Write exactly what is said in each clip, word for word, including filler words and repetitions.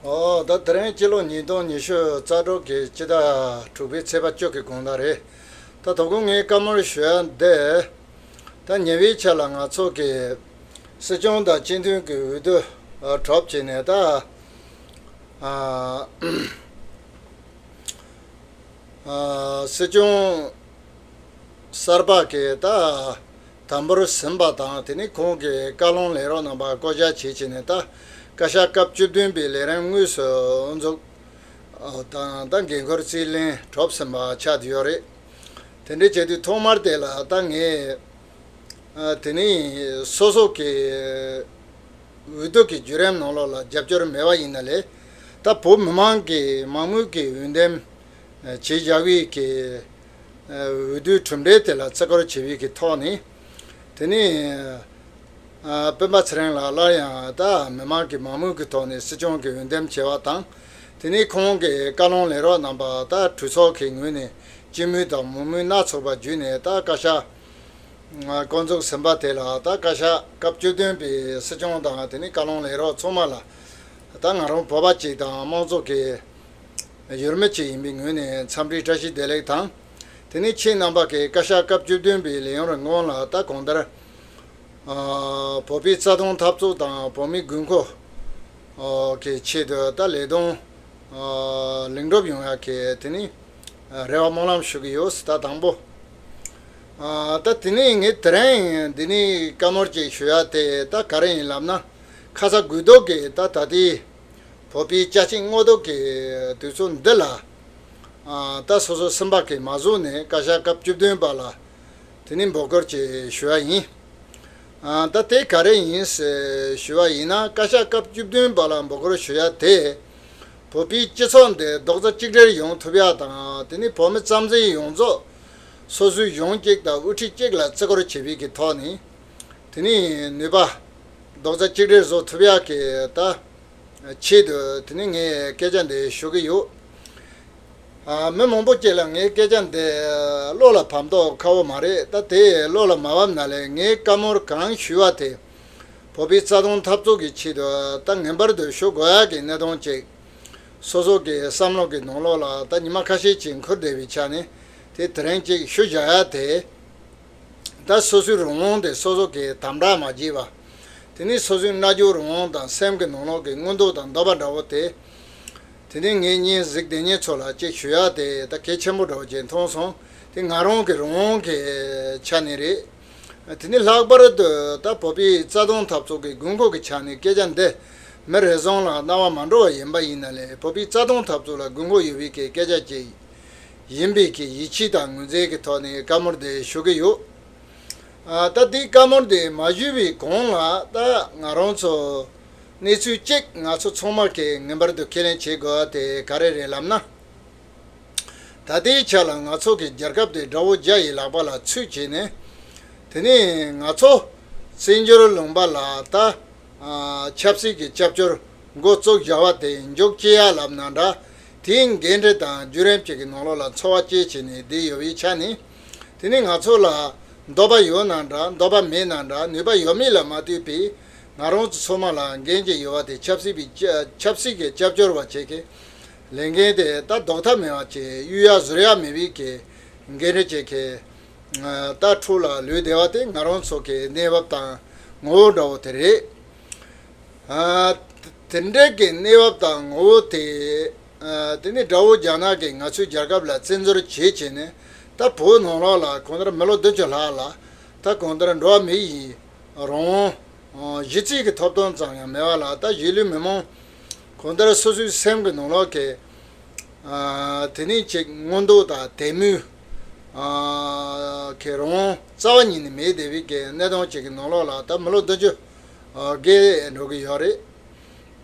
ཨོ། ད་དེ་རིང་སྤྱི་ལོ་ཉིས་སྟོང་ཉི་ཤུ་རྩ་དྲུག་གི་སྤྱི་ཟླ་དྲུག་པའི་ཚེས་པ་བཅུ་གི་དགོང་དག་རེད། ད་དོ་དགོང་ངས་བཀའ་མོལ་ཞུ་ཡ་འདི། ད་ཉེ་བའི་ཆར་ལ་ང་ཚོ་གི་སྲིད་སྐྱོང་དང་སྤྱི་འཐུས་ཀྱི་འོས་བསྡུ་གྲོབ་བྱས་ནས། ད་ཨ་ཨ་སྲིད་སྐྱོང་གསར་པ་གི་ད་དམ་འབུལ་ཟིན་པ་དང་། དེ་ནས་ཁོང་གི་བཀའ་བློན་ལས་རོགས་རྣམ་པ་བསྐོ་གཞག་བྱས་བྱས་ནས། ད་བཀའ་ཤག་སྐབས་བཅུ་བདུན་པའི་ལས་རིམ་དངོས་སུ་འཛུགས་དང་། ད་འགན་ཁུར་རྩིས་ལེན་གྲུབ་ཟིན་པ་ཆགས་བསྡད་ཡོད་རེད། དེ་འདྲ་བྱས་དུས་ཐོག་མར་དེ་ལ་ད་ངས་ཨ་དེ་ནས་སོ་སོ་གི་འོས་བསྡུ་གི་བརྒྱུད་རིམ་ནང་ལོགས་ལ་རྒྱབ་སྐྱོར་མེད་པ་ཡིན་ན་ལས། ད་བོད་མི་མང་གི་མང་མོས་ཀྱི་འོས་འདེམས་བྱས་བཞག་པའི་གི་འོས་བསྡུའི་གྲུབ་འབྲས་དེ་ལ་བརྩི་བཀུར་བྱེད་པའི་གི་ཐོག་ནས། དེ་ནས་ཨ་སྤེན་པ་ཚེ་རིང་ལགས་སླར་ཡང་ད་མི་མང་གི་མང་མོས་ཀྱི་ཐོག་ནས་སྲིད་སྐྱོང་གི་འོས་འདེམས་བྱས་པ་དང་། དེ་ནས་ཁོང་གི་བཀའ་བློན་ལས་རོགས་རྣམ་པ་ད་གྲོས་ཚོགས་ཀྱི་ངོས་ནས་སྤྱི་མོས་དང་མང་མོས་སྣ་ཚོགས་པ་བརྒྱུད་ནས། ད་བཀའ་ཤག་ཨ་བསྐོ་འཛུགས་ཟིན་པ་དེ་ལ་ད་བཀའ་ཤག་སྐབས་བཅུ་བདུན་པའི་སྲིད་སྐྱོང་དང་། དེ་ནས་བཀའ་བློན་ལས་རོགས་ཚང་མ་ལ། ད་ང་རང་བོད་པ་གཅིག་དང་དམངས་གཙོ་གི་ཡུལ་མི་གཅིག་ཡིན་པའི་ངོས་ནས་འཚམས་འདྲི་བཀྲ་ཤིས་བདེ་ལེགས་དང་། དེ་ནས་ཁྱེད་རྣམ་པ་གིས་བཀའ་ཤག་སྐབས་བཅུ་བདུན་པའི་ལས་ཡུན་རིང་པོ་ལ་ད་གང་ལྟར་ཨ་བོད་པའི་རྩ་དོན་འཐབ་རྩོད་དང་བོད་མིའི་དགོས་མཁོ་ཨ་གི་ཆེད་དུ་ད་ལས་དོན་ཨ་ལེགས་འགྲུབ་ཡོང་ཡག་གི་དེ་ནས་རེ་བ་སྨོན་ལམ་ཞུ་གི་ཡོད། ད་དང་པོ། ཨ་ད་དེ་ནས་ངས་དེ་རིང་འདི་ནས་བཀའ་མོལ་ཅིག་ཞུ་ཡ་དེ་ད་ག་རེ་ཡིན་ལབ་ན། ཁ་ས་དགོས་གཏུགས་ཀྱི་ད་ད་ལྟའི་བོད་པའི་བཅའ་སྤྱི་དངོས་གཏུགས་ཀྱི་དུས་ཚོད་འདི་ལ། ཨ་ད་སོ་སོ་སེམས་པ་གིས་མ་བཟོད་ནས་བཀའ་ཤག་སྐབས་བཅུ་བདུན་པ་ལ་དེ་ནས་འབོད་སྐུལ་ཅིག་ཞུ་ཡ་ཡིན། ཨ་ད་དེ་ག་རེ་ཡིན་ཞུ་བ་ཡིན་ན། བཀའ་ཤག་སྐབས་བཅུ་བདུན་པ་ལ་འབོད་སྐུལ་ཞུ་ཡ་དེ། བོད་པའི་སྤྱི་ཚོགས་འདི་རྡོག་རྩ་གཅིག་སྒྲིལ་ཡོང་ཐུབ་ཡ་དང་། དེ་ནས་བོད་མི་རྩ་འཛིན་ཡོངས་རྫོགས་སོ་སོའི་གཞུང་གཅིག་དང་དབུ་ཁྲིད་གཅིག་ལ་བརྩི་བཀུར་བྱེད་པའི་གི་ཐོག་ནས། དེ་ནས་ནུས་པ་རྡོག་རྩ་གཅིག་སྒྲིལ་བཟོ་ཐུབ་ཡག་གི་ད་ཆེད་དུ་དེ་ནས་ངས་སྐད་ཆ་འདི་ཞུ་གི་ཡོད། ཨ་མི་མང་པོ་ཅིག་ལ་ངས་སྐད་ཆ་འདི་བློ་ལ་བབ་མདོག་ཁ་བོ་མ་རེད། ད་དེ་བློ་ལ་མ་བབ་ན་ལས། ངས་བཀའ་མོལ་གང་ཞུས་པ་དེ་བོད་པའི་རྩ་དོན་འཐབ་རྩོད་ཀྱི་ཆེད་དུ་ད་ངེས་པར་དུ་ཞུ་དགོས་ཡག་གི་གནད་དོན་ཅིག་སོ་སོ་གི་བསམ་བློ་གི་ནང་ལོགས་ལ་ད་ཉི་མ་ཁ་ཤས་ཅིག་འཁོར་བསྡད་པའི་ཆ་ནས། དེ་དེ་རིང་ཅིག་ཞུ་བཞག་ཡ་དེ། ད་སོ་སོའི་རང་དབང་དེ་སོ་སོ་གིས་དམ་དྲག་མ་བྱས་པ། དེ་ནས་སོ་སོའི་རྣལ་འབྱོར་རང་དབང་དང་སེམས་ཀྱི་ནང་ལོགས་ཀྱི་མངོན་འདོད་དང་འདོད་པ་འདྲ་བོ་དེ། དེ་ནས་ངས་བརྙན་གཟིགས་དེ་ཉིད་ཚོ་ལ་ཅིག་ཞུ་ཡ་དེ་ད་གལ་ཆེན་པོ་འདྲ་བོ་ཅིག་མཐོང་སོང་། དེ་ང་རང་གི་རང་དབང་གི་ཆ་ནས་རེད། དེ་ནས་ལྷག་པར་དུ་ད་བོད་པའི་རྩ་དོན་འཐབ་རྩོད་ཀྱི་དགོས་མཁོ་གི་ཆ་ནས་སྐད་ཆ་འདི་མི་རེ་ཟུང་ལ་རྣ་བ་མ་འགྲོ་བ་ཡིན་པ་ཡིན་ན་ལས། བོད་པའི་རྩ་དོན་འཐབ་རྩོད་ལ་དགོས་མཁོ་ཡོད་པའི་གི་སྐད་ཆ་ཅིག་ཡིན་པའི་གི་ཡིད་ཆེས་དང་ངོས་འཛིན་གྱི་ཐོག་ནས་བཀའ་མོལ་འདི་ཞུ་གི་ཡོད། ཨ་ད་འདི་བཀའ་མོལ་འདི་མ་ཞུས་པའི་གོང་ལ་ད་ང་རང་ཚོ་གནས་ཚུལ་གཅིག་ང་ཚོ་ཚང་མ་གིས་ངེས་པར་དུ་ཁས་ལེན་བྱེད་དགོས་པ་དེ་ག་རེ་རེད་ལབ་ན། ད་ལྟའི་ཆ་ལ་ང་ཚོ་གི་རྒྱལ་ཁབ་དེ་དགྲ་བོ་རྒྱ་ཡི་ལག་པ་ལ་ཚུད་བྱས་ནས། དེ་ནས་ང་ཚོ་བཙན་བྱོལ་ལུང་པ་ལ་ད་ཨ་ཆབ་སྲིད་ཀྱི་རྒྱབ་སྐྱོར་འགོ་བཙུགས་བཞག་པ་དེ་མཇུག་སྐྱེལ་ཡ་ལབ་ན་འདྲ། དེའི་འགན་འཁྲི་དང་བརྒྱུད་རིམ་ཅིག་གི་ནང་ལོགས་ལ་འཚོ་བ་སྐྱེལ་བྱས་ནས་བསྡད་ཡོད་པའི་ཆ་ནས། དེ་ནས་ང་ཚོ་ལ་འདོད་པ་ཡོད་ན་འདྲ། འདོད་པ་མེད་ན་འདྲ། ནུས་པ་ཡོད་མེད་ལ་མ་ལྟོས་པའི་ང་རང་ཚོ་ཚང་མ་ལ་འགན་ཅིག་ཡོད་པ་དེ། ཆབ་སྲིད་པའི་ཆབ་སྲིད་ཀྱི་རྒྱབ་སྐྱོར་བ་བྱེད་མཁན་ལས་འགན་དེ་ད་ལྡོག་ཐབས་མེད་པ་ཅིག་གཡུག་ཡ་ཟུར་ཡ་མེད་པའི་གི་འགན་འཁྲི་བྱེད་མཁན་ད་འཁྲུག་ལ་ལུས་བསྡད་པ་དེ་ང་རང་ཚོ་གི་གནས་བབ་དང་ངོ་བོ་འདྲ་བོ་དེ་རེད། ཨ་དེ་འདྲའི་གི་གནས་བབ་དང་ངོ་བོ་དེ། ཨ་དེ་ནི་དགྲ་བོ་རྒྱ་ནག་གིས་ང་ཚོའི་རྒྱལ་ཁབ་ལ་བཙན་འཛུལ་བྱེད་བྱས་ནས། ད་བོད་ནང་ལོགས་ལ་གང་ལྟར་མི་ལོ་བདུན་ཅུ་ལྷག་ལ་ད་གང་ལྟར་འགྲོ་བ་མི་ཡི་རང་དབང་གཞི་རྩའི་གི་ཐོབ་ཐང་ཙམ་ཡང་མེད་པ་ལ། ད་གཞིས་ལུས་མི་མང་གང་ལྟར་སོ་སོའི་སེམས་ཀྱི་ནང་ལོགས་ཀྱི་ཨ་དེ་ནས་ཅིག་མངོན་འདོད་དང་དད་མོས་ཨ་གི་རང་དབང་རྩ་བ་ཉིད་ནས་མེད་བསྡད་པའི་གི་གནས་སྟངས་ཅིག་གི་ནང་ལོགས་ལ་ད་མི་ལོ་བདུན་ཅུ་ཨ་བརྒལ་འགྲོ་གི་ཡོད་རེད།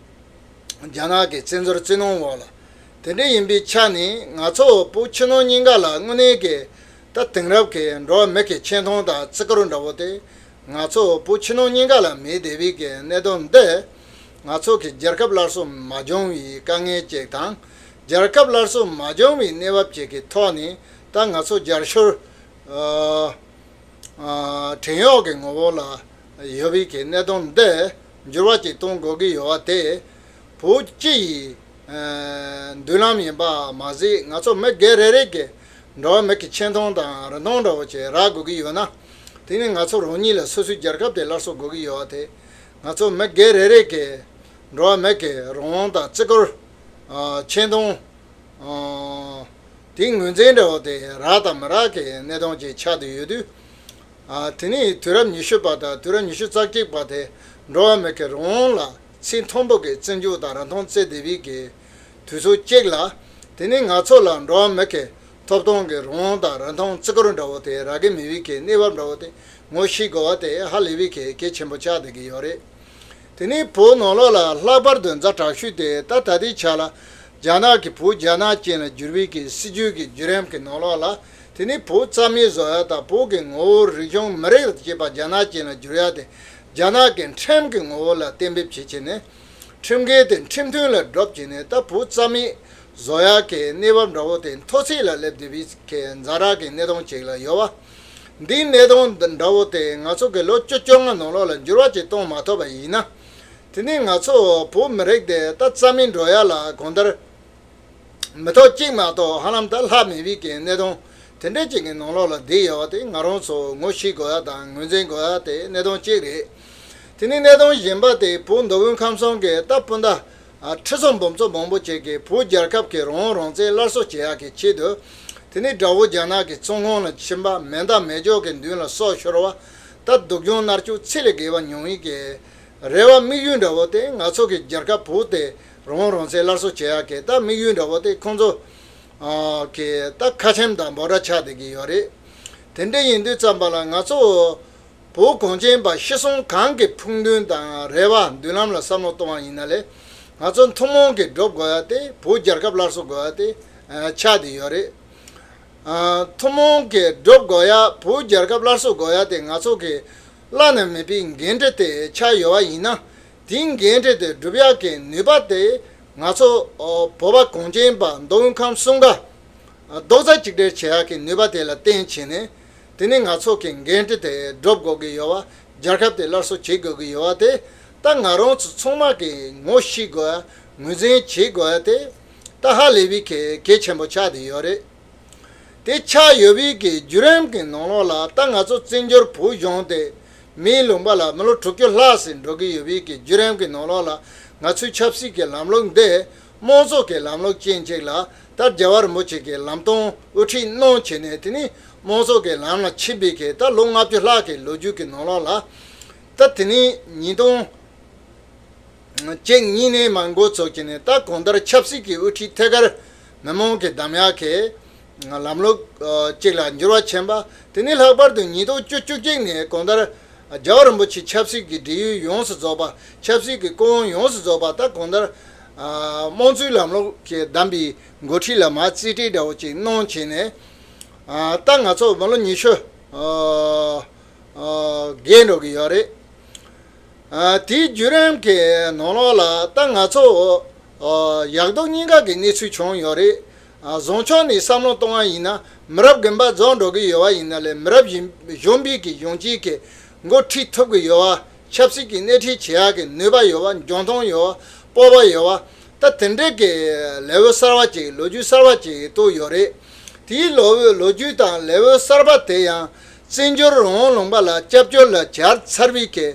རྒྱ་ནག་གི་བཙན་འཛུལ་བཙན་གནོན་འོག་ལ། དེ་འདྲ་ཡིན་པའི་ཆ་ནས་ང་ཚོ་བོད་ཕྱི་ནང་གཉིས་ཀ་ལ་དངོས་གནས་ཀྱི་ད་དེང་རབས་ཀྱི་འགྲོ་བ་མི་གི་ཆེ་མཐོང་དང་བརྩི་བཀུར་འདྲ་བོ་དེ། ང་ཚོ་བོད་ཕྱི་ནང་གཉིས་ཀ་ལ་མེད་བསྡད་པའི་གི་གནད་དོན་འདི། ང་ཚོ་གི་རྒྱལ་ཁབ་སླར་གསོ་མ་བྱུང་བའི་དཀའ་ངལ་ཅིག་དང་། རྒྱལ་ཁབ་སླར་གསོ་མ་བྱུང་བའི་གནས་བབ་ཅིག་གི་ཐོག་ནས། ད་ང་ཚོ་རྒྱལ་ཤོར་ཨ་ཨ་བྲན་གཡོག་གི་ངོ་བོ་ལ་ཡོད་པའི་གི་གནད་དོན་འདི་འགྱུར་བ་ཅིག་གཏོང་དགོས་ཀྱི་ཡོད་པ་དེ། བོད་སྤྱི་ཡི་ཨ་མདུན་ལམ་ཡིན་པ་མ་ཟད། ང་ཚོ་མི་སྒེར་རེ་རེ་གི་འགྲོ་བ་མི་གི་ཆེ་མཐོང་དང་རིན་ཐང་འདྲ་བོ་ཅིག་རག་དགོས་ཀྱི་ཡོད་ན། དེ་ནི་ང་ཚོ་རང་ཉིད་ལ་སོ་སོའི་རྒྱལ་ཁབ་དེ་སླར་གསོ་དགོས་ཀྱི་ཡོད་པ་དེ། ང་ཚོ་མི་སྒེར་རེ་རེ་གི་འགྲོ་བ་མི་གི་རང་དབང་དང་བརྩི་བཀུར། ཨ་ཆེ་མཐོང་། ཨ་དེའི་ངོས་འཛིན་འདྲ་བོ་དེ་རག་དང་མི་རག་གི་གནད་དོན་ཅིག་ཆགས་བསྡད་ཡོད་དུས། ཨ་དེ་ནི་དུས་རབས་ཉི་ཤུ་པ་དང་དུས་རབས་ཉི་ཤུ་རྩ་གཅིག་པ་དེ་འགྲོ་བ་མི་གི་རང་དབང་ལ་ཚད་མཐོན་པོ་གི་བརྩི་འཇོག་དང་རིན་ཐང་བརྩི་བསྡད་པའི་གི་དུས་ཚོད་ཅིག་ལ། དེ་ནི་ང་ཚོ་ལ་འགྲོ་བ་མི་གི་ཐོབ་ཐང་གི་རང་དབང་དང་རིན་ཐང་བརྩི་བཀུར་འདྲ་བོ་དེ་རག་གི་མེད་པའི་གི་གནས་བབ་འདྲ་བོ་དེ་ངོ་ཤེས་དགོས་པ་དེ་ཧ་ལས་པའི་གི་གལ་ཆེན་པོ་ཆགས་བསྡད་ཀྱི་ཡོད་རེད། དེ་ནས་བོད་ནང་ལོགས་ལ་ལྷག་པར་དུ་ཛ་དྲག་ཤོས་དེ་ད་ད་ལྟའི་ཆ་ལ་རྒྱ་ནག་གིས་བོད་རྒྱ་ནག་ཅན་ལ་བསྒྱུར་བའི་གི་སྲིད་ཇུས་ཀྱི་བརྒྱུད་རིམ་གྱི་ནང་ལོགས་ལ། དེ་ནས་བོད་རྩ་མེད་བཟོ་ཡ་དང་བོད་ཀྱི་ངོ་བོ་རིག་གཞུང་མི་རིགས་དང་བཅས་པ་རྒྱ་ནག་ཅན་ལ་བསྒྱུར་ཡ་དེ་རྒྱ་ནག་གི་ཁྲིམས་ཀྱི་ངོ་བོ་ལ་གཏན་འབེབས་བྱེད་ཆེད་ནས། ཁྲིམས་འགལ་དེ་ཁྲིམས་མཐུན་ལ་སྒྲུབ་བྱས་ནས་ད་བོད་རྩ་མེད་བཟོ་ཡ་གི་གནས་བབ་འདྲ་བོ་དེ་མཐོ་ཚད་ལ་སླེབས་བསྡད་པའི་གི་ཛ་དྲག་གི་གནད་དོན་ཅིག་ལ་ཡོད་པ། འདིའི་གནད་དོན་འདི་འདྲ་བོ་དེ་ང་ཚོ་གི་ལོ་བཅུ་བཅོ་ལྔ་ནང་ལོགས་ལ་འགྱུར་བ་ཅིག་གཏོང་མ་ཐུབ་པ་ཡིན་ན། དེ་ནས་ང་ཚོ་བོད་མི་རིགས་དེ་ད་རྩ་མེད་འགྲོ་ཡ་ལ་གང་ལྟར་མི་ཐོག་གཅིག་མ་གཏོགས་ཧ་ལམ་ད་ལྷག་མེད་པའི་གི་གནད་དོན་དེ་འདྲ་ཅིག་གི་ནང་ལོགས་ལ་བསྡད་ཡོད་པ་དེ་ང་རང་ཚོ་ངོ་ཤེས་དགོས་ཡ་དང་ངོས་འཛིན་དགོས་ཡ་དེ་གནད་དོན་གཅིག་རེད། དེ་ནས་གནད་དོན་གཞན་པ་དེ་བོད་མདོ་དབུས་ཁམས་གསུམ་གི་ད་སྤུན་ཟླ་ཨ་ཁྲི་ཚོ་འབུམ་ཚོ་མང་པོ་ཅིག་གིས་བོད་རྒྱལ་ཁབ་ཀྱི་རང་དབང་རང་བཙན་སླར་གསོ་བྱེད་ཡག་གི་ཆེད་དུ། དེ་ནས་དགྲ་བོ་རྒྱ་ནག་གི་བཙོན་ཁང་ལ་ཕྱིན་པ། མེ་མདའ་མེ་སྒྱོགས་ཀྱི་མདུན་ལ་སྲོག་ཤོར་བ། ད་སྡུག་སྦྱོང་མནར་གཅོད་ཚད་ལས་བརྒལ་བ་མྱོང་བའི་གི་རེ་བ་དམིགས་ཡུལ་འདྲ་བོ་དེ་ང་ཚོ་གི་རྒྱལ་ཁབ་བོད་དེ་རང་དབང་རང་བཙན་སླར་གསོ་བྱེད་ཡག་གི་ད་དམིགས་ཡུལ་འདྲ་བོ་དེ་ཁོང་ཚོ་ཨ་གི་ད་ཁ་ཆེམས་དང་འབོད་སྒྲ་ཆགས་བསྡད་ཀྱི་ཡོད་རེད། དེ་འདྲ་ཡིན་དུས་ཙམ་པ་ལ་ང་ཚོ་བོད་གངས་ཅན་པ་ཤི་གསོན་གང་གི་ཕུགས་འདུན་དང་རེ་བ་མདུན་ལམ་ལ་བསམ་བློ་གཏོང་བ་ཡིན་ན་ལས། ང་ཚོ་ཐུན་མོང་གི་སྒྲུབ་དགོས་ཡ་དེ་བོད་རྒྱལ་ཁབ་སླར་གསོ་དགོས་ཡ་དེ་ཨ་ཆགས་བསྡད་ཡོད་རེད། ཨ་ཐུན་མོང་གི་སྒྲུབ་དགོས་ཡ་བོད་རྒྱལ་ཁབ་སླར་གསོ་དགོས་ཡ་དེ་ང་ཚོ་གི་བླ་ན་མེད་པའི་འགན་འཁྲི་དེ་ཆགས་ཡོད་པ་ཡིན་ན། དེའི་འགན་འཁྲི་དེ་སྒྲུབ་ཡག་གི་ནུས་པ་དེ་ང་ཚོ་ཨོ་བོད་པ་གངས་ཅན་པ་མདོ་དབུས་ཁམས་གསུམ་ཀ་རྡོག་རྩ་གཅིག་སྒྲིལ་བྱེད་ཡག་གི་ནུས་པ་དེ་ལ་བརྟེན་བྱས་ནས། དེ་ནི་ང་ཚོ་གི་འགན་འཁྲི་དེ་སྒྲུབ་དགོས་ཀྱི་ཡོད་པ། རྒྱལ་ཁབ་དེ་སླར་གསོ་བྱེད་དགོས་ཀྱི་ཡོད་པ་དེ་ད་ང་རང་ཚོ་ཚང་མ་གིས་ངོ་ཤེས་དགོས་ཡ། ངོས་འཛིན་བྱེད་དགོས་ཡ་དེ་ད་ཧ་ལས་པའི་གལ་གལ་ཆེན་པོ་ཆགས་བསྡད་ཡོད་རེད། དེ་ཆགས་ཡོད་པའི་གི་བརྒྱུད་རིམ་གྱི་ནང་ལོགས་ལ་ད་ང་ཚོ་བཙན་བྱོལ་བོད་གཞུང་དེ་མིའི་ལུང་པ་ལ་མི་ལོ་དྲུག་ཅུ་ལྷག་ཙམ་འགྲོ་གི་ཡོད་པའི་གི་བརྒྱུད་རིམ་གྱི་ནང་ལོགས་ལ། ང་ཚོའི་ཆབ་སྲིད་ཀྱི་ལམ་ལུགས་འདི་དམངས་གཙོ་གི་ལམ་ལུགས་ཅན་ཅིག་ལ་ད་རྒྱལ་བ་རིན་པོ་ཆེ་གི་ལམ་སྟོན་དབུ་ཁྲིད་གནང་བྱས་ནས། དེ་ནི་དམངས་གཙོ་གི་ལམ་ལ་ཕྱིན་པའི་གི་ད་ལོ་ལྔ་བཅུ་ལྷག་གི་ལོ་རྒྱུས་ཀྱི་ནང་ལོགས་ལ། ད་དེ་ནི་ཉིས་སྟོང་གཅིག་གཉིས་ནས་མར་འགོ་བཙུགས་བྱས་ནས་ད་གང་ལྟར་ཆབ་སྲིད་ཀྱི་དབུ་ཁྲིད་ཐད་ཀར་མི་མང་གིས་གདམ་ཡག་གི་ལམ་ལུགས་ཅིག་ལ་འགྱུར་བ་ཕྱིན་པ། དེ་ནས་ལྷག་པར་དུ་ཉིས་སྟོང་བཅུ་བཅུ་གཅིག་ནས་གང་ལྟར་རྒྱལ་བ་རིན་པོ་ཆེ་ཆབ་སྲིད་ཀྱི་སྒྲིག་ཡིག་ཡོངས་སུ་རྫོགས་པ། ཆབ་སྲིད་ཀྱི་སྐུ་དབང་ཡོངས་སུ་རྫོགས་པ་ད་གང་ལྟར་དམངས་གཙོའི་ལམ་ལུགས་ཀྱིས་བདམས་པའི་འགོ་ཁྲིད་ལ་མར་རྩིས་སྤྲད་འདྲ་བོ་ཅིག་གནང་བྱས་ནས། ད་ང་ཚོ་མི་ལོ་ཉི་ཤུ་བརྒལ་འགྲོ་གི་ཡོད་རེད། ཨ་དེའི་བརྒྱུད་རིམ་གྱི་ནང་ལོགས་ལ་ད་ང་ཚོ་ཨ་ཡག་སྡུག་གཉིས་ཀ་གི་གནས་ཚུལ་བྱུང་ཡོད་རེད། ཨ་བཟང་ཕྱོགས་ནས་བསམ་བློ་གཏོང་བ་ཡིན་ན། མི་རབས་རྒན་པ་རྫོགས་འགྲོ་གི་ཡོད་པ་ཡིན་ན་ལས། མི་རབས་གཞོན་གཞོན་པའི་གི་གཞོན་སྐྱེས་ཀྱི་འགོ་ཁྲིད་ཐུབ་ཀྱི་ཡོད་པ། ཆབ་སྲིད་ཀྱི་སྣེ་ཁྲིད་བྱེད་ཡག་གི་ནུས་པ་ཡོད་པ། འཇོན་ཐང་ཡོད་པ། སྤོབས་པ་ཡོད་པ། ད་དེ་འདྲའི་གི་ལེ་ཝལ་གསར་བ་ཅིག་ལོ་རྒྱུས་གསར་བ་ཅིག་གཏོད་ཡོད་རེད། དེའི་ལོ་ཝལ་ལོ་རྒྱུས་དང་ལེ་ཝལ་གསར་པ་དེ་ཡང་བཙན་བྱོལ་རང་དབང་ལུང་པ་ལ་སྐྱབས་བཅོལ་ལ་གྱར་ཚར་བའི་གི།